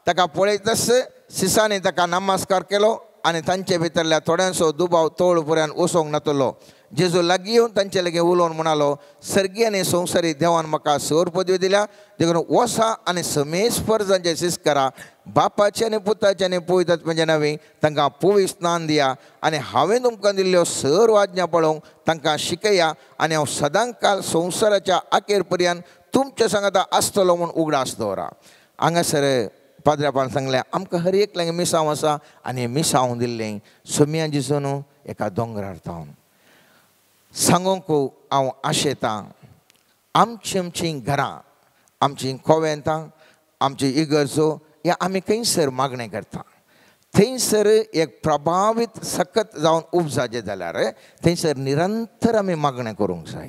ताका पळयतच शिसांनी ताका नमस्कार केलो आनी तांचे भितरल्या थोड्यांचो दुबाव तोळ पर्यंत वचोंक नातलो. जेजू लागीं येवन तांचे लागीं उलोवन म्हणालो सर्गी आनी संवसारी देवान म्हाका सर पदवी दिल्या देखून वसा आनी समेज फर्जांचे शिस्त करा बापाचे आनी पुताचे आनी पवित्र आत्म्याचे नांवी तांकां पवित्र स्नान दिया आनी हांवें तुमकां दिल्ल्यो सर आज्ञा पळोवंक तांकां शिकया आनी हांव सदांकाल संवसाराच्या अखेर पर्यंत तुमच्या सांगाता आसतलो म्हूण उगडास दवरा. हांगासर पाद्र्यापान सांगलें आमकां हर एक लागीं मिसांव आसा आनी मिसांव दिल्लें सोम्या जेजून एका दोंगरार जावन सांगूंक हांव आशेतां आमची आमचीं घरां आमचीं कोवेंतां आमची इगर्जो ह्या आमी खंयसर मागणें करता थंयसर एक प्रभावीत सकत जावन उपजाचें जाल्यार थंयसर निरंतर आमी मागणें करूंक जाय.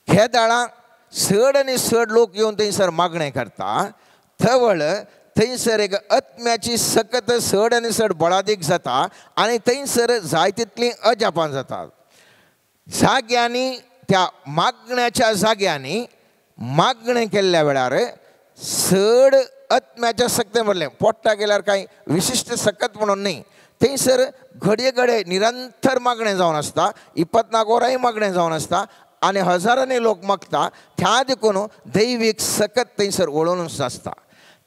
खेदाळां चड आनी चड लोक येवन थंयसर मागणें करता थवळ थंयसर एक आत्म्याची सकत चड आनी चड बळादीक जाता आनी थंयसर जाय तितलीं अजापां जातात. जाग्यांनी त्या मागण्याच्या जाग्यांनी मागणें केल्ल्या वेळार चड आत्म्याच्या सक्ते म्हणलें पोट्टा गेल्यार कांय विशिश्ट सकत म्हणून न्ही थंयसर घडये घडये निरंतर मागणें जावन आसता 24 वरांय मागणें जावन आसता आनी हजारांनी लोक मागता त्या देखून दैवीक सकत थंयसर वळोवनूच आसता.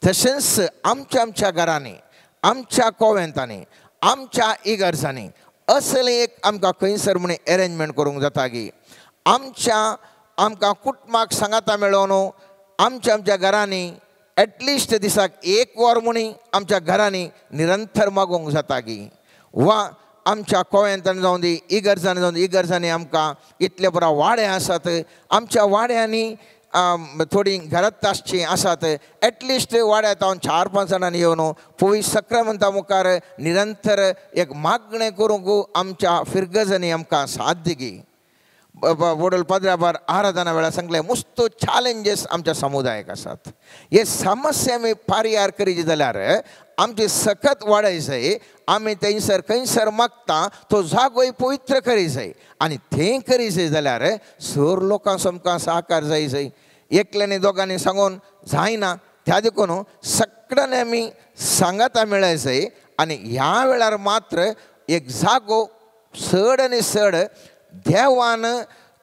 तशेंच आमच्या आमच्या घरांनी आमच्या कोवेंतांनी आमच्या इगर्जांनी असलें एक आमकां खंयसर म्हूण एरेंजमेंट करूंक जाता की आमच्या आमकां कुटुंबाक सांगाता मेळोवन आमच्या आमच्या घरांनी एटलिस्ट दिसाक 1 वर म्हूण आमच्या घरांनी निरंतर मागोवंक जाता की वा आमच्या कोवेंतांनी जावं दी इगर्जांनी जावं दी इगर्जांनी आमकां इतले पुरा वाडे आसात आमच्या वाड्यांनी थोडीं घरांत आसचीं आसात एटलिस्ट वाड्यात हांव 4-5 जाणांनी येवन पवित्र सक्रामेंता मुखार निरंतर एक मागणें करूंक आमच्या फिरगजांनी आमकां साथ दिगी. वडोल पाद्र्याबार आराधना वेळार सांगलें मुस्तो चॅलेंजीस आमच्या समुदायाक आसात हे समस्या आमी पारियार करीत जाल्यार आमची सकत वाडय जाय आमी थंयसर खंयसर मागता तो जागोय पवित्र करी जाय आनी तें करी जाय जाल्यार सर लोकांक आमकां सहकार जाय जाय एकल्यानी दोगांनी सांगून जायना त्या देखून सगळ्यांनी आमी सांगाता मेळय जाय आनी ह्या वेळार मात्र एक जागो चड आनी चड देवान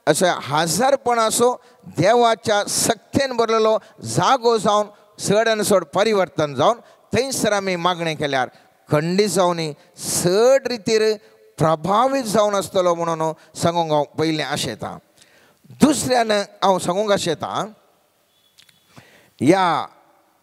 अशें हाजारपणाचो देवाच्या सक्तेन भरलेलो जागो जावन चड आनी चड परिवर्तन जावन थंयसर आमी मागणें केल्यार खंडीत जावन चड रितीर प्रभावीत जावन आसतलो म्हणून सांगूंक हांव पयलें आशेतां. दुसऱ्यान हांव सांगूंक आशेतां ह्या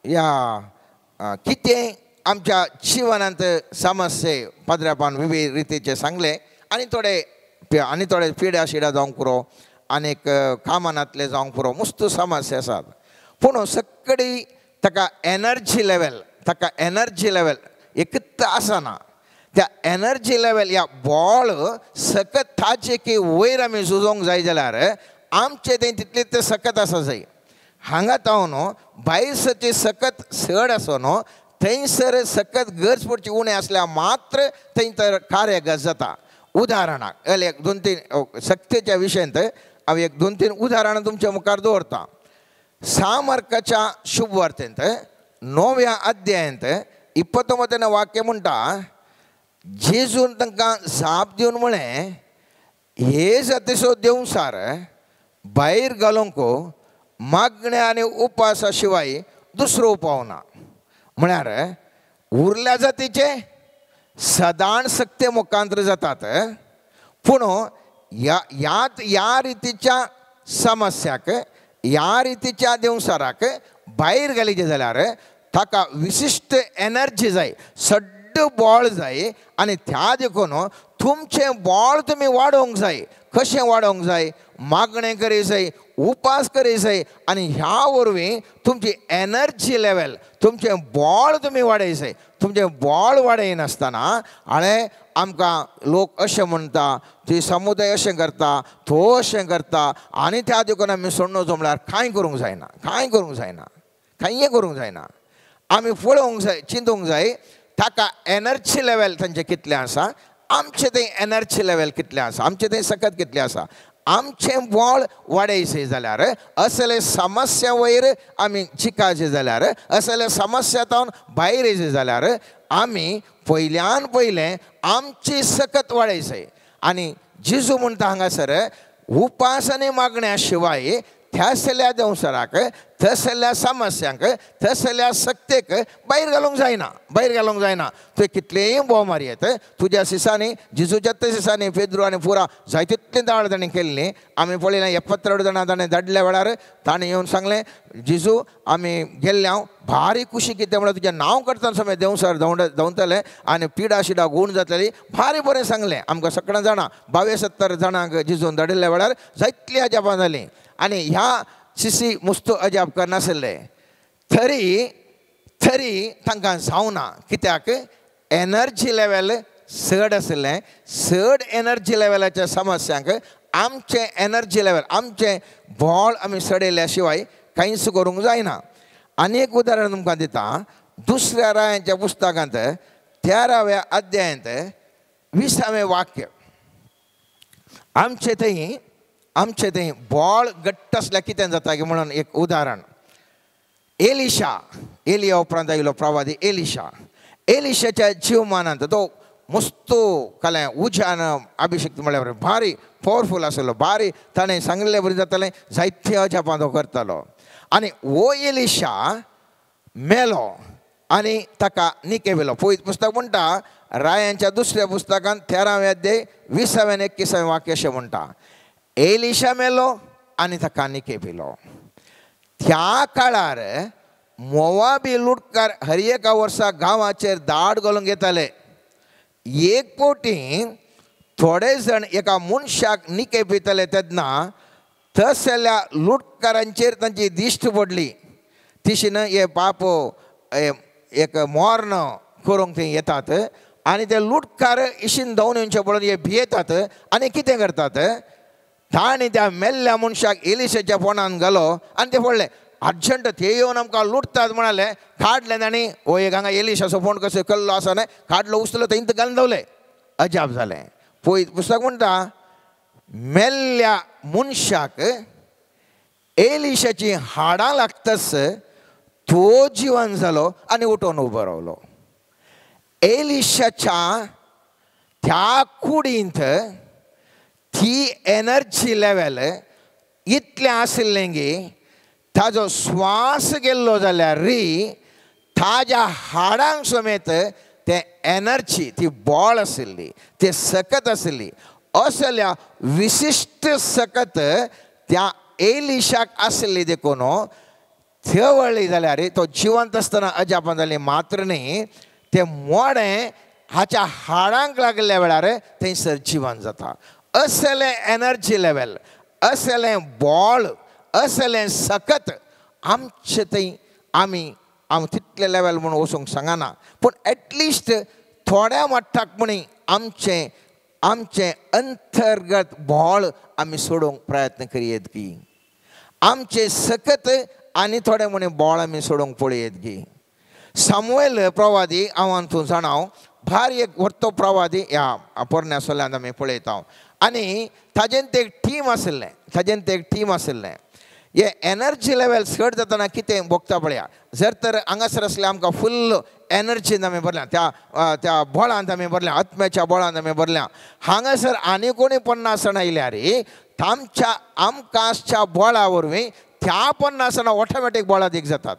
ह्या कितें आमच्या जिवनांत समस्ये पाद्र्यापान विविध रितीचे सांगलें आनी थोडे पिड्या शिड्या जावंक पुरो आनीक कामानातले जावंक पुरो मुस्त समस्या आसात पूण सगळी ताका एनर्जी लेवल एकच आसना त्या एनर्जी लेवल ह्या बॉल सकत ताचे की वयर आमी झुजोंक जाय जाल्यार आमचें तें तितलें तें सकत आसा जाय. हांगा तावन भायर सरची सकत चड आसा न्हू थंयसर सकत गरज पडची उणें आसल्यार मात्र थंय तर कार्यगत जाता. उदाहरणाक एक दोन तीन सक्तेच्या विशयांत हांव एक दोन तीन उदाहरणां तुमच्या मुखार दवरता. सामर्काच्या शुभवार्तेंत 9व्या अध्यायांत 29 वाक्य म्हणटा, जेजून तांकां जाप दिवन म्हळें, हे जातीचो देवसार भायर घालूंक मागण्या आनी उपासा शिवाय दुसरो उपाव ना. म्हळ्यार उरल्या जातीचे सदांच सक्ते मुखांतर जातात, पूण ह्या रितीच्या समस्याक ह्या रितीच्या देवसाराक भायर घालीचे जाल्यार ताका विशिश्ट एनर्जी जाय, सड्ड बळ जाय. आनी त्या देखून तुमचें बळ तुमी वाडोवंक जाय. कशें वाडोवंक जाय? मागणें करी जाय, उपास करी जाय आनी ह्या वरवीं तुमची एनर्जी लेवल, तुमचें बळ तुमी वाडय जाय. तुमचें बळ वाडयनासतना हाणें आमकां लोक अशें म्हणटा, ती समुदाय अशें करता, तो अशें करता आनी त्या देखून आमी सोडणो जमल्यार कांय करूंक जायना, कांय करूंक जायना, कांय करूंक जायना. आमी पळोवंक जाय, चिंतूंक जाय ताका एनर्जी लेवल तांचें कितलें आसा, आमचें तें एनर्जी लेवल कितलें आसा, आमचें तें सकत कितलें आसा. आमचें बळ वाडयचें जाल्यार असले समस्या वयर आमी जिखाचें जाल्यार, असले समस्या तावन भायर येयचें जाल्यार आमी पयल्यान पयलें आमची सकत वाडयचें. आनी जेजू म्हणटा हांगासर उपास आनी मागण्या शिवाय थसल्या देंवसराक, थसल्या समस्यांक, थसल्या सक्तेक भायर घालूंक जायना, भायर घालूंक जायना. तुवें कितलेंय बोव मारयेत, तुज्या सिसांनी, जेजूच्या सिसांनी पेद्रू आनी पुरा जाय तितलें दाळ ताणें केल्लीं. आमी पळयलें 72 जाणां ताणें धाडल्या वेळार ताणें येवन सांगलें, जेजू आमी गेल्ले हांव भारी खुशी कितें म्हळ्यार तुजें नांव करतना समय देंवसर धांवतलें आनी पिडा शिडा गूण जातली. भारी बरें सांगलें. आमकां सगळ्यां जाणां 72 जाणांक जेजून धाडिल्ल्या वेळार जायतलीं अजापां जालीं आनी ह्या सिसी मुस्तू अजाप करनासले तरी तरी तांकां जावना. कित्याक? एनर्जी लेवल चड आशिल्लें. चड एनर्जी लेवलाच्या समस्यांक आमचें एनर्जी लेवल, आमचें बळ आमी चडयल्या शिवाय कांयच करूंक जायना. आनी एक उदाहरण तुमकां दिता. दुसऱ्या रायांच्या पुस्तकांत 13व्या अध्यायांत 20वें वाक्य. आमचें थंय बळ घट्ट आसल्यार कितें जाता की म्हणून एक उदाहरण. एलिशा, एलिया उपरांत आयिल्लो प्रवादी एलिशा. एलिशाच्या जीवमानांत तो मस्तो कालें उज्यान अभिषेक म्हळ्यार भारी पावरफूल आसलो, भारी ताणें सांगिल्ले बरी जातालें, जायते अजापां तो करतालो. आनी हो एलिशा मेलो आनी ताका निके व्हेलो. पवित्र पुस्तक म्हणटा रायांच्या दुसऱ्या पुस्तकांत 13व्या अध्याय 20व्या आनी 21व्या वाक्य अशें म्हणटा, एलिशा मेलो आनी ताका निके पिलो. त्या काळार मोवाबी लुटकार हर एका वर्सा गांवाचेर दाड घालूंक येताले. एक फावटी थोडे जाण एका मनशाक निके पिताले तेन्ना तसल्या लुटकारांचेर तांची दिश्ट पडली. तिशीन हे पाप एक मर्ण करूंक थंय येतात आनी ते लुटकार इशीन धांवन येवचे पळोवन हे भियेतात आनी कितें करतात, ताणें त्या मेल्ल्या मनशाक एलिशाच्या फोंडान घालो आनी ते पडले. अर्जंट ते येवन आमकां लुटतात म्हणाले, काडलें तांणी. हो एक हांगा एलिशाचो फोंड कसो कल्लो आसा न्हय, काडलो उचलो थंय घालून दवरलें. अजाप जालें. पळय पुस्तक म्हणटा मेल्ल्या मनशाक एलिशाची हाडां लागताच तो जिवन जालो आनी उठोवन उबो रावलो. एलिशाच्या त्या कुडींत ती एनर्जी लेवल इतलें आशिल्लें की ताजो श्वास गेल्लो जाल्यार री ताज्या हाडांक समेत तें एनर्जी, ती बळ आशिल्ली, ती सकत आशिल्ली. असल्या विशिश्ट सकत त्या एलिशाक आशिल्ली देखून थेवळ्ळी जाल्यार तो जिवंत आसतना अजापां जाली मात्र न्ही, तें मोडें हाच्या हाडांक लागल्या वेळार थंयसर जिवन जाता. असलें एनर्जी लेवल, असलें बळ, असलें सकत आमचें थंय आमी आम तितलें लेवल म्हूण वचूंक सांगना, पूण एटलिस्ट थोड्या मट्टाक म्हणी आमचें आमचें अंतर्गत बळ आमी सोडोवंक प्रयत्न करयेत की आमचें सकत आनी थोडे म्हणी बळ आमी सोडोवंक पळयत की. सामुएल प्रवादी हांव तूं जाणा, भारी एक व्हडतो प्रवादी ह्या पोरण्या सोल्यांत आमी पळयता. आनी ताजेन ते एक टीम आशिल्लें, ताजेन ते एक टीम आशिल्लें. हे एनर्जी लेवल चड जातना कितें भोगता पळया. जर तर हांगासर आसलें आमकां फुल्ल एनर्जीन आमी भरल्या, त्या त्या बळांत आमी भरल्या, आत्म्याच्या बळांत आमी भरल्या. हांगासर आनी कोणी 50 जाणां आयल्यार तांच्या आमकां आसच्या बळा वरवीं त्या 50 जाणां ऑटोमॅटीक बळादीक जातात.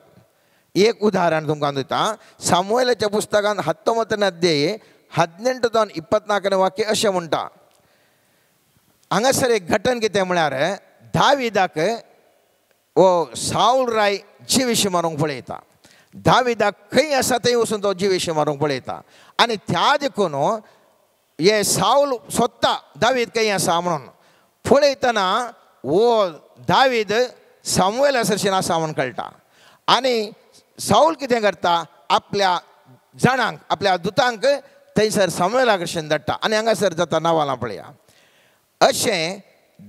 एक उदाहरण तुमकां दिता. सामुएलाच्या पुस्तकांत 19 अध्याय 18 24 वाक्य अशें म्हणटा. हांगासर एक घटन कितें म्हळ्यार दाविदाक वो साऊल राय जिविशी मारूंक पळयता. दाविदाक खंय आसा थंय वचून तो जिविशी मारूंक पळयता. आनी त्या देखून हे साऊल सोदता दावीद खंय आसा म्हणून. पळयतना वो दावीद सामुएला सरशीन आसा म्हूण कळटा. आनी साऊल कितें करता, आपल्या जाणांक आपल्या दुतांक थंयसर सामुएला कडल्यान धाडटा. आनी हांगासर जाता नावालां पळया. अशें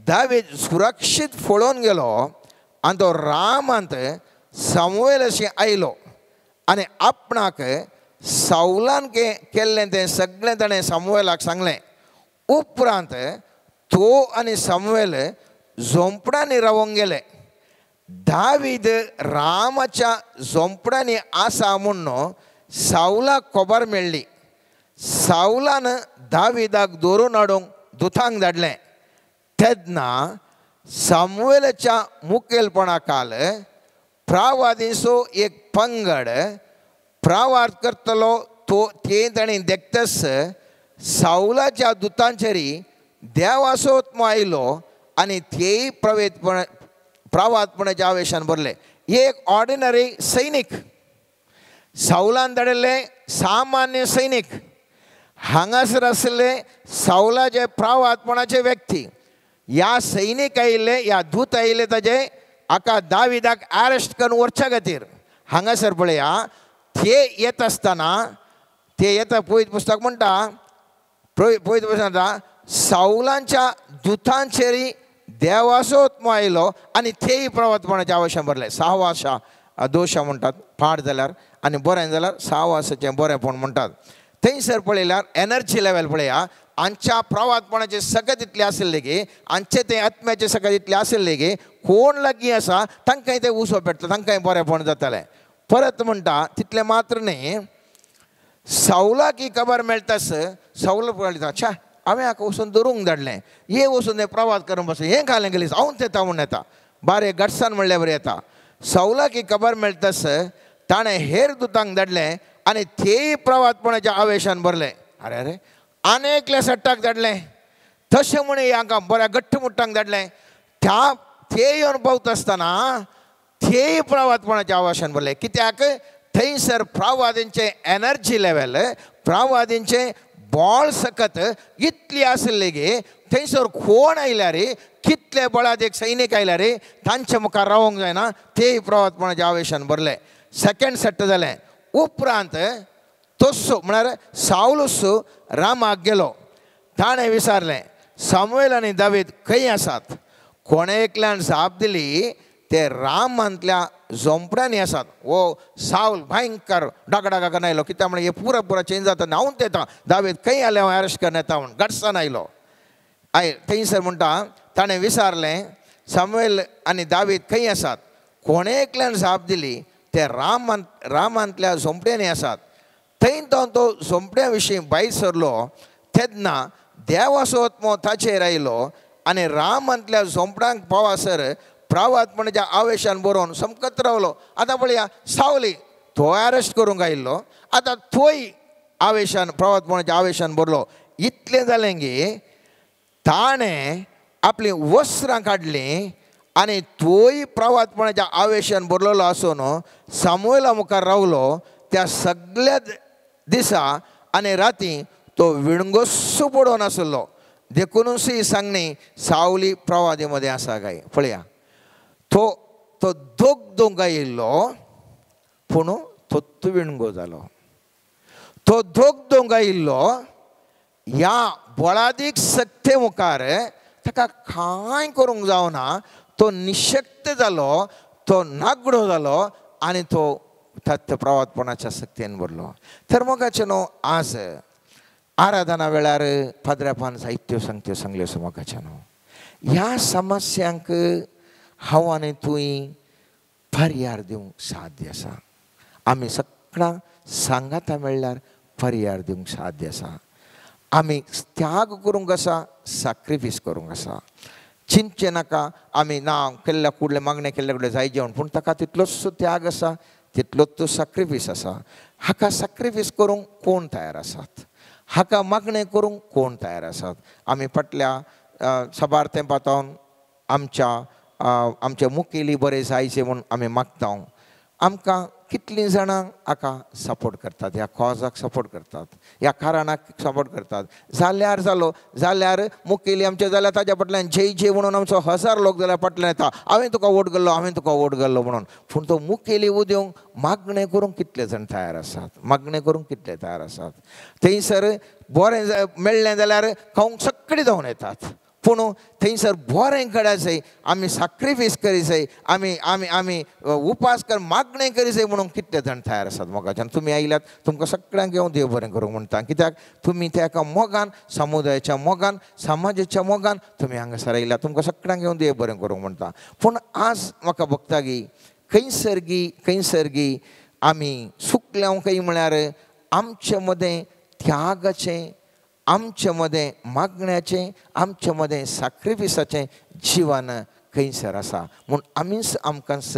दावीद सुरक्षीत फळोवन गेलो आनी तो रामांत सामुएल अशें आयलो आनी आपणाक सावलान केल्लें तें सगळें ताणें सामुएलाक सांगलें. उपरांत तो आनी सामुएल झोंपडांनी रावोंक गेले. दावीद रामाच्या झोंपडांनी आसा म्हूण सावलाक खबर मेळ्ळी. सावलान दाविदाक धरून हाडूंक दुतांक धाडलें. तेन्ना सामुएलाच्या मुखेलपणा खाल प्रावादींचो एक पंगड प्रावाद करतलो तो ते ताणें देखतच सावलाच्या दुतांचेर देवाचो आत्मो आयलो आनी तेय प्रावादपणाच्या आवेशान भरले. एक ऑर्डिनरी सैनीक, सावलान धाडिल्ले सामान्य सैनीक, हांगासर आशिल्ले सावलाचे प्रावादपणाचे व्यक्ती. ह्या सैनीक आयिल्ले, ह्या दूत आयिल्ले ताजे हाका दाविदाक अरेस्ट करून व्हरच्या खातीर. हांगासर पळया ते येता आसतना ते येता पवित्र पुस्तक म्हणटा, पवित्र पुस्तक म्हणटा सावलांच्या दुतांचेर देवाचो आत्मो आयलो आनी तेय प्रवादपणाच्या आवश्यान भरले. साहवासा दोशा म्हणटात पाड जाल्यार आनी बरें जाल्यार साहवासाचें बरेंपण म्हणटात. थंयसर पळयल्यार एनर्जी लेवल पळया. आमच्या प्रवादपणाचे सकत इतलें आशिल्लें की आमचें तें आत्म्याचें सकत इतलें आशिल्लें की कोण लागीं आसा तांकांय तें उसो पेटता, तांकांय बरेंपण जातालें. परत म्हणटा तितलें मात्र न्ही, सावलाक ही खबर मेळटाच सावल पळयता, छा हांवें हाका वचून धरूंक धाडलें, हे वचून तें प्रवाद करून बसलें, हें घालें गेलीं हांव येता म्हूण येता, बारे घटसान म्हणल्यार बरें येता. सावलाक ही खबर मेळटाच ताणें हेर दुतांक धाडलें आनी तेय प्रवादपणाच्या आवेशान भरलें. अरे अरे आनी एकल्या सट्टाक धाडलें, तशें म्हण हांकां बऱ्या घट्ट मुट्टांक धाडलें. त्या ते येवन पावता आसतना तेय प्रवादपणाच्या आवेशान भरलें. कित्याक थंयसर प्रवादींचें एनर्जी लेवल, प्रवादींचें बळ सकत इतली आशिल्ली की थंयसर कोण आयल्यार, कितले बळादीक सैनीक आयल्यार तांचे मुखार रावंक जायना, तेय प्रवादपणाच्या आवेशान भरले. सेकेंड सेट जालें. उपरांत तस्सो म्हळ्यार सावलूस रामाक गेलो. ताणें विचारलें सामुएल आनी दावीद खंय आसात? कोणें एकल्यान जाप दिली ते रामांतल्या झोंपड्यांनी आसात. वो सावल भयंकर डागा करून आयलो, कित्याक म्हळ्यार हे पुरा पुरा चेंज जाता, न्हांवन येता दावीद खंय आयले हांव अरेस्ट करून येता म्हूण गटसान आयलो. I थंयसर म्हणटा ताणें विचारलें सामुएल आनी दावीद खंय आसात? कोणें एकल्यान जाप दिली ते रामांतल्या झोंपड्यांनी आसात. थंय तो झोंपड्या विशीं भायर सरलो तेन्ना देवाचो आत्मो ताचेर आयलो आनी रामांतल्या झोंपड्यांक पावासर प्रावादपणाच्या आवेशान बरोवन समकत रावलो. आतां पळया सावली तो अरेस्ट करूंक आयिल्लो, आतां तोय आवेशान प्रवादपणाच्या आवेशान भरलो. इतलें जालें की ताणें आपलीं वस्त्रां काडलीं आनी तोय प्रवादपणाच्या आवेशान भरलेलो आसून सामुएला मुखार रावलो. त्या सगळ्या दिसा आनी राती तो विणगोसो पडोवन आसलो. देखुनूच ही सांगणी सावली प्रवादी मदें आसा काय पळया. तो तो दोग दोंग आयिल्लो पूण तो विणगो जालो. तो दोग दोंग आयिल्लो ह्या बळादीक सक्ते मुखार ताका कांय करूंक जावना, तो निशक्त जालो, तो नागडो जालो आनी तो तत्व प्रवातपणाच्या सक्तीन भरलो. तर मोगाचे न्हू आज आराधना वेळार पाद्र्यापान जायत्यो सांगत्यो सांगल्यो मोगाचे न्हू ह्या समस्यांक हांव आनी तुवें पर्यार दिवंक साध्य आसा. आमी सगळां सांगाता मेळ्ळ्यार पर्यार दिवंक साध्य आसा. आमी त्याग करूंक आसा, साक्रिफीस करूंक आसा. चिंतचें नाका आमी ना केल्ल्या कुडलें मागणें केल्ल्या कुडलें जाय जेवण, पूण ताका तितलोच त्याग आसा, तितलोच तो साक्रिफीस आसा. हाका साक्रिफीस करूंक कोण तयार आसात? हाका मागणें करूंक कोण तयार आसात? आमी फाटल्या साबार तेंपांत आमच्या आमचे मुखेली बरें जायचे म्हूण आमी मागता. आमकां कितलीं जाणां हाका सपोर्ट करतात, ह्या कॉजाक सपोर्ट करतात, ह्या कारणाक सपोर्ट करतात. जाल्यार जालो जाल्यार मुखेली आमचे जाल्यार ताज्या फाटल्यान जय जय म्हणून आमचो हजार लोक जाल्यार फाटल्यान येता, हांवें तुका वोट घाल्लो, हांवें तुका वोट घाल्लो म्हणून. पूण तो मुखेली उदेवंक मागणें करूंक कितले जाण तयार आसात? मागणें करूंक कितले तयार आसात? थंयसर बरें मेळ्ळें जाल्यार खावंक सगळीं जावन येतात, पूण थंयसर बरें घडा जाय, आमी साक्रिफीस करी जाय, आमी आमी आमी उपास कर मागणें करी जाय म्हणून कितले जाण तयार आसात मोगाच्यान? तुमी आयल्यात, तुमकां सगळ्यांक हांव देव बरें करूंक म्हणटा, कित्याक तुमी त्या एका मोगान, समुदायाच्या मोगान, समाजाच्या मोगान तुमी हांगासर आयल्यात. तुमकां सगळ्यांक हांव देव बरें करूंक म्हणटा. पूण आज म्हाका भोगता की खंयसर गी खंयसर गी आमी सुकल्या खंय म्हळ्यार आमचे मदें त्यागाचें, आमचे मदें मागण्याचें, आमचे मदें साक्रिफिसाचें जिवन खंयसर आसा म्हूण आमीच आमकांच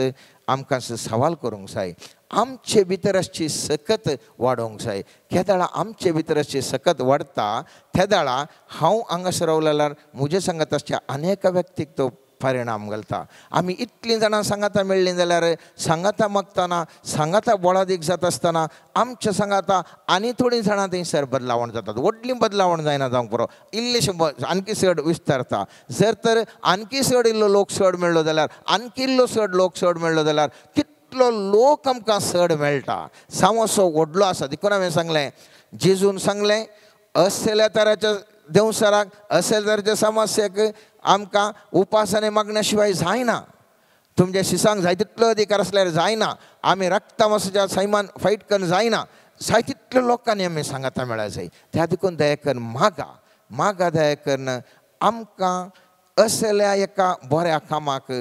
आमकांच सवाल करूंक जाय. आमचे भितर आसची सकत वाडोवंक जाय. केदाळा आमचे भितर आसची सकत वाडटा तेदाळा हांव हांगासर रावल्यार म्हजे सांगात आसच्या अनेक व्यक्तीक तो परिणाम घालता. आमी इतलीं जाणां सांगाता मेळ्ळीं जाल्यार सांगाता मागतना, सांगाता बोळादीक जाता आसतना आमच्या सांगाता आनी थोडीं जाणां थंयसर बदलावण जातात. व्हडली बदलावण जायना जावंक पुरो, इल्लेशें आणकी चड विस्तारता. जर तर आणकी चड इल्लो लोक चड मेळ्ळो जाल्यार, आणकी इल्लो चड लोक चड मेळ्ळो जाल्यार कितलो लोक आमकां चड मेळटा. सामोसो व्हडलो आसा. देखून हांवें सांगलें, जेजून सांगलें असल्या तराच्या देंवसराक, असल्या तराच्या समस्येक आमकां उपास आनी मागण्या शिवाय जायना. तुमच्या शिसांक जाय तितलो अधिकार आसल्यार जायना, आमी रक्ता सैमान फायट करून जायना. जाय तितल्या लोकांनी आमी सांगाता मेळा जाय. त्या देखून दया करून मागा मागा दया करून आमकां असल्या एका बऱ्या कामाक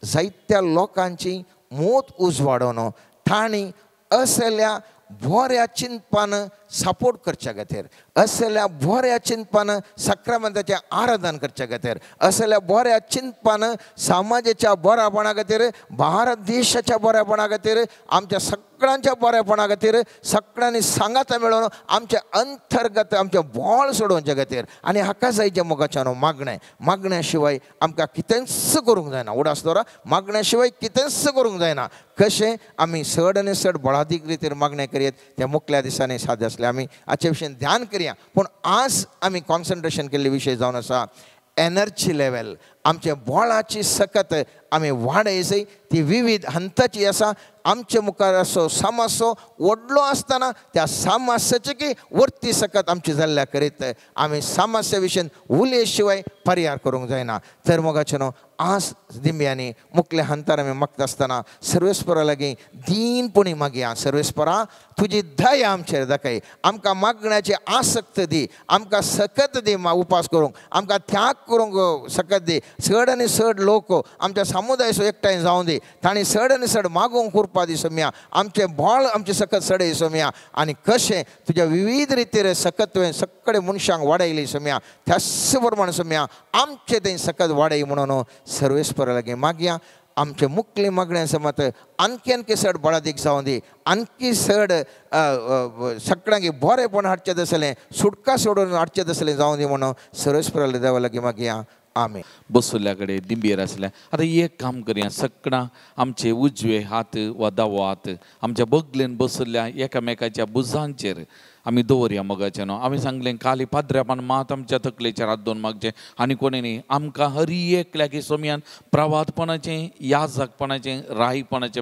जायत्या लोकांची मोत उजवाडोवन तांणी असल्या बऱ्या चिंतपान सपोर्ट करच्या खातीर, असल्या बऱ्या चिंतपान साक्रामेंताचें आराधन करच्या खातीर, असल्या बऱ्या चिंतपान समाजाच्या बऱ्यापणा खातीर, भारत देशाच्या बऱ्यापणा खातीर, आमच्या सगळ्यांच्या बऱ्यापणा खातीर सगळ्यांनी सांगाता मेळोवन आमच्या अंतर्गत आमचें बोळ सोडोवच्या खातीर. आनी हाका जायचें मोगाच्यान मागणें, मागण्या शिवाय आमकां कितेंच करूंक जायना. उडास दवरा, मागण्या शिवाय कितेंच करूंक जायना. कशें आमी चड आनी चड बळादीक रितीर मागणें करयत त्या मुखल्या दिसांनी साध्य आसलें. आमी हाचे विशीं ध्यान करया. पूण आज आमी कॉन्सन्ट्रेशन केल्ले विशय जावन आसा एनर्जी लेवल, आमचे बोळाची सकत आमी वाडय ती विविध हंताची आसा. आमचे मुखार असो समस्यो व्हडलो आसतना त्या समस्याची की वरती सकत आमची जाल्ल्या करीत आमी समस्या विशीं उलय शिवाय पर्याय करूंक जायना. तर मोगाचे न्हू आज दिंब्यांनी मुखल्या हंतार आमी मागता आसतना सर्वेस्परा लागीं दीनपणी मागया, सर्वेस्परा तुजी दया आमचेर दाखय, आमकां मागण्याची आसक्त दी, आमकां सकत दी उपास करूंक, आमकां त्याग करूंक सकत दी. चड आनी चड लोक आमच्या समुदायाचो एकठांय जावं दी, तांणी चड आनी चड मागूंक उरपा दी सोम्या, आमचें बोळ आमचें सकत चडय सोम्या. आनी कशें तुज्या विविध रितीर सकत तुवें सगळे मनशांक वाडयली सोम्या, त्याच प्रमाण सोम्या आमचें थंय सकत वाडय म्हणून सर्वेस्परा लागीं मागया. आमचे मुखले मागण्या समत आणखी आणखी चड बळादीक जावं दी, आणखी चड सगळ्यांक बरेंपण हाडचें आसलें, सुटका सोडून हाडचें आसलें जावं दी म्हणून सर्वेस्परा देवा लागीं मागया. आमेन. बसुल्ल्या कडेन दिंबेर आसल्या आतां एक काम करया, सगळां आमचे उजवे हात वा दावो हात आमच्या बगलेन बसुल्ल्या एकामेकाच्या भुजांचेर आमी दवरया मोगाचें न्हू. आमी सांगलें काली पाद्र्यापान मात आमच्या तकलेचेर हात दवरून मागचें आनी कोणी न्ही. आमकां हर एकल्याक सोमयान प्रवादपणाचें, याजकपणाचें, रायपणाचें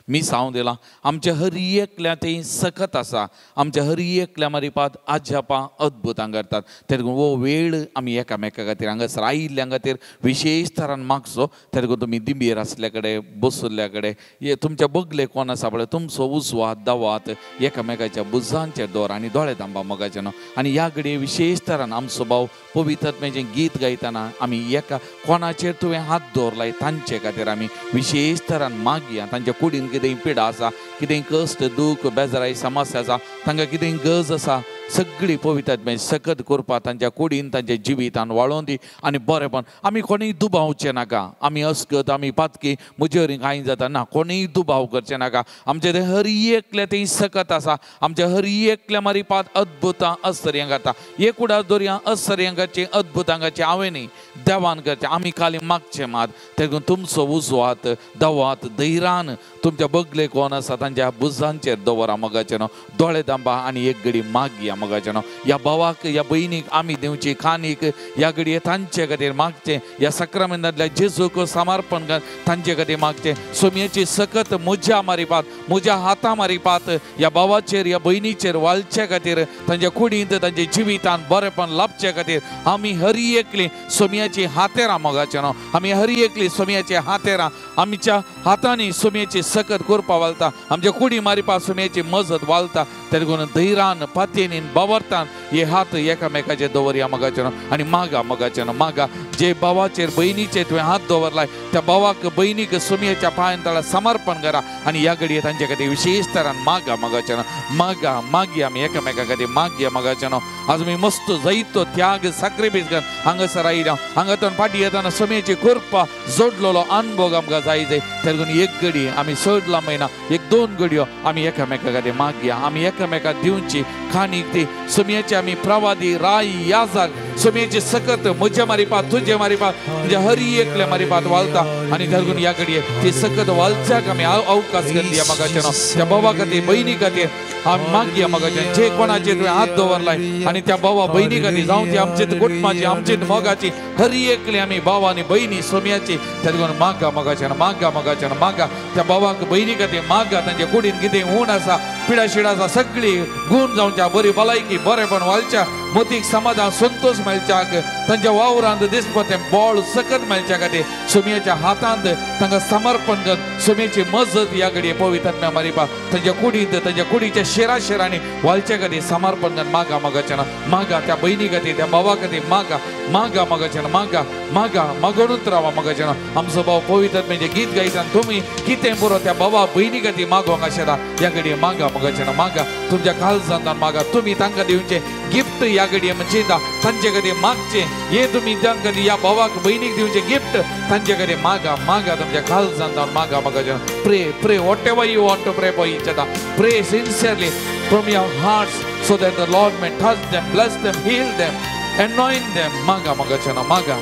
मिसांव दिलां. आमच्या हर एकल्या तें सकत आसा. आमच्या हर एकल्या मारिपात आज्यापां अद्भुतां करतात. तेका हो वेळ आमी एकामेका खातीर हांगासर आयिल्ल्या खातीर विशेश तरान मागचो. तेका तुमी दिंबेर आसल्या कडेन, बसुल्ल्या कडेन, तुमच्या बगले कोण आसा पळय तुमचो उजवो हात दावो हात एकामेकाच्या बुजांचेर दवर आनी दोळे दांबा मोगाचें न्हू. आनी ह्या घडये विशेश तरान आमचो भाव पवित्र गीत गायतना आमी एका कोणाचेर तुवें हात दवरलाय तांचे खातीर आमी विशेश तरान मागया. तांच्या कुडीन कितेंय पिडा आसा, कितेंय कश्ट, दूख, बेजाराय, समस्या आसा, तांकां कितेंय गरज आसा, सगळी पवित्र सकत करपा तांच्या कुडीन तांच्या जिवितान वाळोवन दी आनी बरेंपण. आमी कोणीय दुबावचें नाका, आमी अस्कत, आमी पातकी, म्हजे वरी कांय जाता ना, कोणीय दुबाव करचें नाका. आमचे ते हर एकल्या तें सकत आसा. आमच्या हर एकल्या मारिपात अद्भुतां आश्चर्यां करता. एक उडास दवरया आश्चर्यांगाचें, अद्भुतांगाचें हांवें न्ही देवान करचें. आमी खाली मागचें मात. तेका तुमचो उजवो हात दावो हात धैर्यान तुमच्या बगले कोण आसा तांच्या बुजांचेर दवरा मोगाचें न्हू. दोळे दांबा आनी एक घडी मागया मोगाचें न्हू. ह्या भावाक, ह्या भयणीक आमी दिवची खाणीक ह्या घडये तांचे खातीर मागचें. ह्या साक्रामेंतांतल्या जेजूक समर्पण कर तांचे खातीर मागचें. सोमयेची सकत म्हज्या मारिपात, म्हज्या हाता मारिपात ह्या भावाचेर, ह्या भयणीचेर वालचे खातीर, तांच्या कुडींत, तांच्या जिवितान बरेंपण लाभचे खातीर आमी हर एकली सोमयाची हातेरां मोगाचें न्हू. आमी हर एकली सोमयाची हातेरां आमच्या हातांनी सोमयेची सकत करपा वालता. आमच्या कुडी मारिपा सोमयेची मजत वालता. तेका धैर्यान, पातयेन, बावरतान हे हात एकामेकाचे दवरया मोगाचें न्हू. आनी मागा मोगाचें न्हू, मागा. जे भावाचेर भयणीचेर तुवें हात दवरलाय त्या भावाक भयणीक सोमयेच्या पांयान तळा समर्पण करा आनी ह्या घडये तांचे खातीर विशेश तरान मागा मोगाचें न्हू. मागा, मागया आमी एकामेका खातीर मागया मोगाचें न्हू. आज आमी मस्त जैतो त्याग साक्रिफीस कर हांगासर आयल्या. हांगा तर फाटीं येतना सोमयेची कृपा जोडलेलो अनुभव आमकां जाय जाय. तेका एक घडी आमी चड लांबयना, एक दोन घडयो आमी एकामेका खातीर मागया. आमी एकामेका दिवची खाणीक ती सोमयेची आमी प्रवादी, राय, याजक सोमयेची सकत म्हज्या मारिपात, तुजे मारिपात, म्हणजे हर एकल्या मारिपात वालता. आनी धरून ह्या घडये ती सकत वालच्याक आमी अवकाश करया मोगाचें न्हू. त्या भावा खातीर, भयणी खातीर आमी मागया मोगाचें. जे कोणाचेर तुवें हात दवरलाय आनी त्या भावा भयणी खातीर जावं ती आमचे कुटुंबाची, आमचे मोगाची, हर एकली आमी भाव आनी भयणी सोमयाची तेका मागा मोगाचें न्हू, मागा मोगाचें न्हू, मागा. त्या भावाक भयणी खातीर मागा. तांच्या कुडीन कितें ऊण आसा, पिडाशिड आसा, सगळी गूण जावच्या, बरी भलायकी, बरेंपण वालच्या, मतीक समाधान, संतोष मेळच्याक, तांच्या वावरांत दिसपा तें बळ सकत मेळच्या खातीर सोमयेच्या हातांत तांकां समर्पण कर. सोमयेची मजत ह्या घडये पवित्र मारिपा तांच्या कुडींत, तांच्या कुडीच्या शेरा शेरांनी वालच्या खातीर समर्पण कर. मागा मोगाचें न्हू, मागा. त्या भयणी खातीर, त्या भावा खातीर मागा, मागा मोगाचें न्हू, मागा, मागा, मागणूच रावा मोगाचें न्हू. आमचो भाव पवित्र म्हणजे गीत गायतना तुमी कितें पुरो त्या भावा भयणी खातीर मागोंक आशेता. ह्या घडये मागा मोगाचें न्हू, मागा. तुमच्या काळजांतल्यान मागा. तुमी तांकां दिवचें गिफ्ट ह्या घडये म्हणजे तांचे खातीर मागचें. हे तुमी तांकां ह्या भावाक भयणीक दिवचें गिफ्ट तांचे खातीर मागा, मागा. तुमच्या काळजांतल्यान मागा मोगाचें न्हू. Pray, pray whatever you want to pray for each other. Pray sincerely from your hearts so that the Lord may touch them, bless them, heal them, anoint them. मागा मोगाचें न्हू, मागा,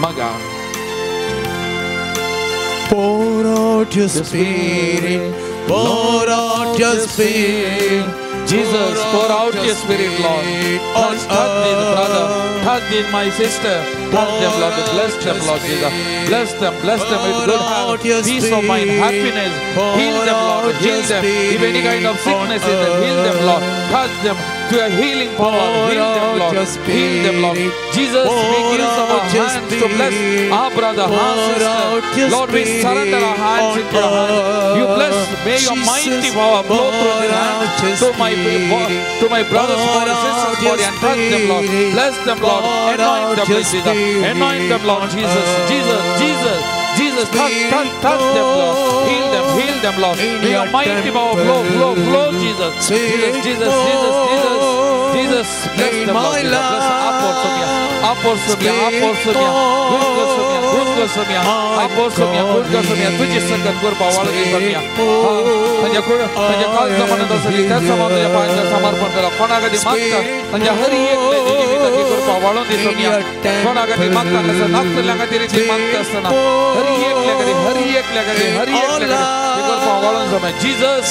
मागा. Pour out your spirit, pour out your spirit. Jesus, pour out your spirit, Lord. Touch, touch this brother, touch this my sister, touch them, Lord. Bless them, Lord Jesus. Bless them with good health, peace of mind, happiness. Heal them, Lord. Heal them. If any kind of sickness is there, heal them, Lord. Touch them to your healing power. Heal them, Lord. Heal them, Lord. Jesus, we give our hands to bless our brother, our sister. Lord, we surrender our hands into your hands. You bless. May your mighty power flow through their hands to my brother's body, sister's body, and touch them, Lord. Bless them, Lord. Anoint them, Lord Jesus. Anoint them, Lord Jesus. Jesus, Jesus, Jesus, touch, touch, touch them, Lord. Heal them, Lord. May your mighty power flow, flow, flow, Jesus. Jesus, Jesus, Jesus, Jesus, Jesus. Bless them, Lord. Jesus. Bless Apostle Sophia, Apostle Sophia, Apostle Sophia, Good Sophia, Good कर सोम्या, आपो सोम्या, खून कर सोम्या, तुझी सकत कृपा वाळू दी सोम्या. तांच्या काळजा मनात आसली त्या समान तुझ्या पायांच्या समर्पण केला. कोणा खातीर मागता तांच्या हर एकल्याची जिविताची कृपा वाळून दी सोम्या. कोणा खातीर मागता कसं नाचतल्या खातीर ती मागता आसतना हर एकल्या खातीर, हर एकल्या खातीर, हर एकल्या खातीर कृपा वाळून Saumya. Jesus,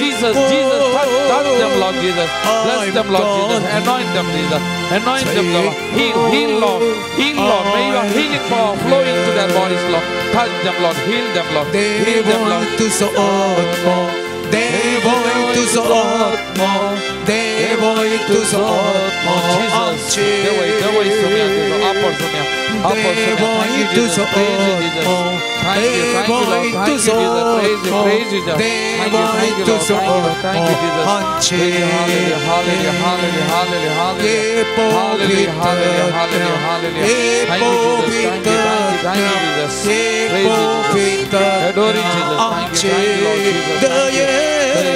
Jesus, Jesus, touch them, Lord Jesus. Bless them, Lord Jesus. Anoint them, Jesus. Anoint them, Lord. Heal, heal, Lord. Heal, Lord. May your healing power flow into their bodies, Lord. Touch them, Lord. Heal them, Lord. Heal them, Lord. Jesus, देवय सोम्या, आपो सोम्या, आपो Saumya. Thank you, Jesus. Praise you, Jesus. Thank you, thank you, Lord. Thank you, Jesus. Praise you, praise you, Jesus. Thank you, thank you, Lord. Thank you, thank you, Jesus. Hallelujah, hallelujah, hallelujah, hallelujah, hallelujah, hallelujah, hallelujah, hallelujah, hallelujah. Thank you, Jesus. Thank you, thank you, thank you, Jesus. Praise you, Jesus. Adore you, Jesus. Thank you, thank you, Lord Jesus.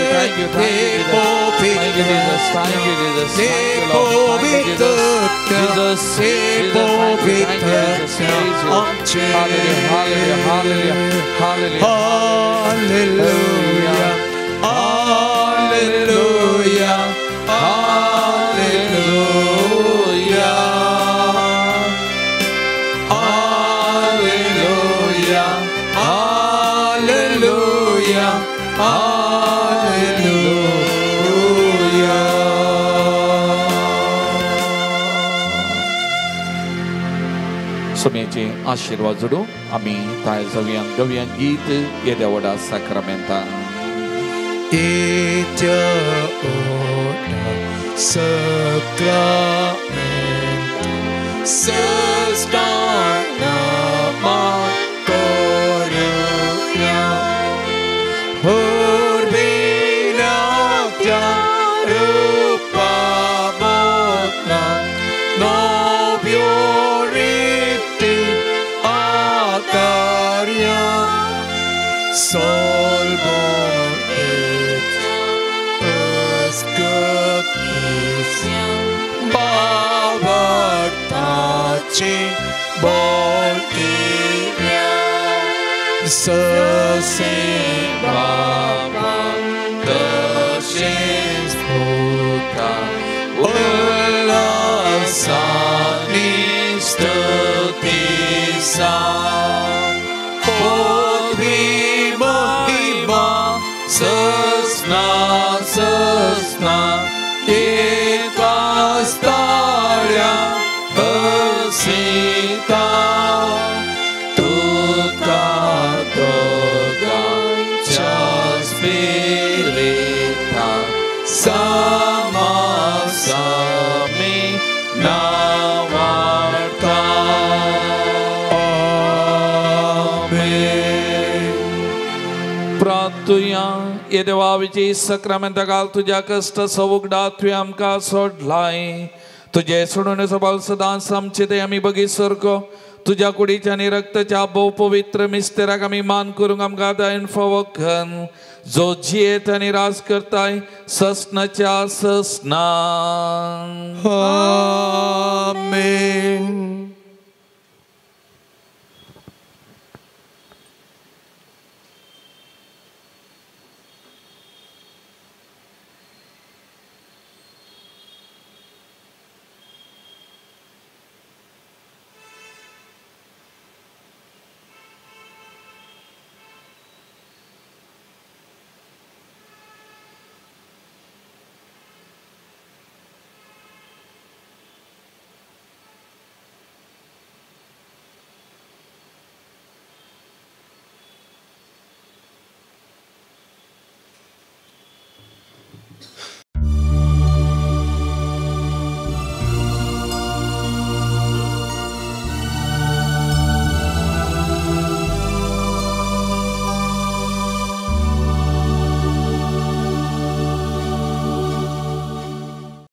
Thank you, thank you, Jesus. Thank you, Jesus. Thank you, Jesus. Thank you, Lord. Thank you, Jesus. Jesus, Jesus, thank you, thank you, Jesus. Praise you. Hallelujah, hallelujah, hallelujah, hallelujah, hallelujah, hallelujah, hallelujah, hallelujah, hallelujah, hallelujah. सोम्याचे आशीर्वाद जोडून आमी तयार जावया. गवया गीत येद्या व्हडा साक्रामेंतान. येत्या ओटा साक्रामेंत सस्ताना करुया, होरबिल्या त्या रुपा मोतना नव्यो रिती आकार्या, solvon बावटाची बोलतिया, ससे बाबा तशेंच पुता उल्हासानी स्तुतीसा, पदवी महिमा ससना ससना एकाच ताळ्या हसीता, तुका दोगांच्या स्पिरिता सामासामी नावाडता. आमेन. प्रार्थुया. ये देवा विजय सक्रामेंता घाल तुज्या कश्ट सवुगडा तुवें आमकां सोडलाय. तुजे सोडून सबाल सदांच आमचे ते आमी बगीत सारको तुज्या कुडीच्या आनी रक्ताच्या भोव पवित्र मिस्तेराक आमी मान करूंक आमकां दयन फावो कर, जो जियेत आनी राज करताय ससनाच्या ससना. आमेन.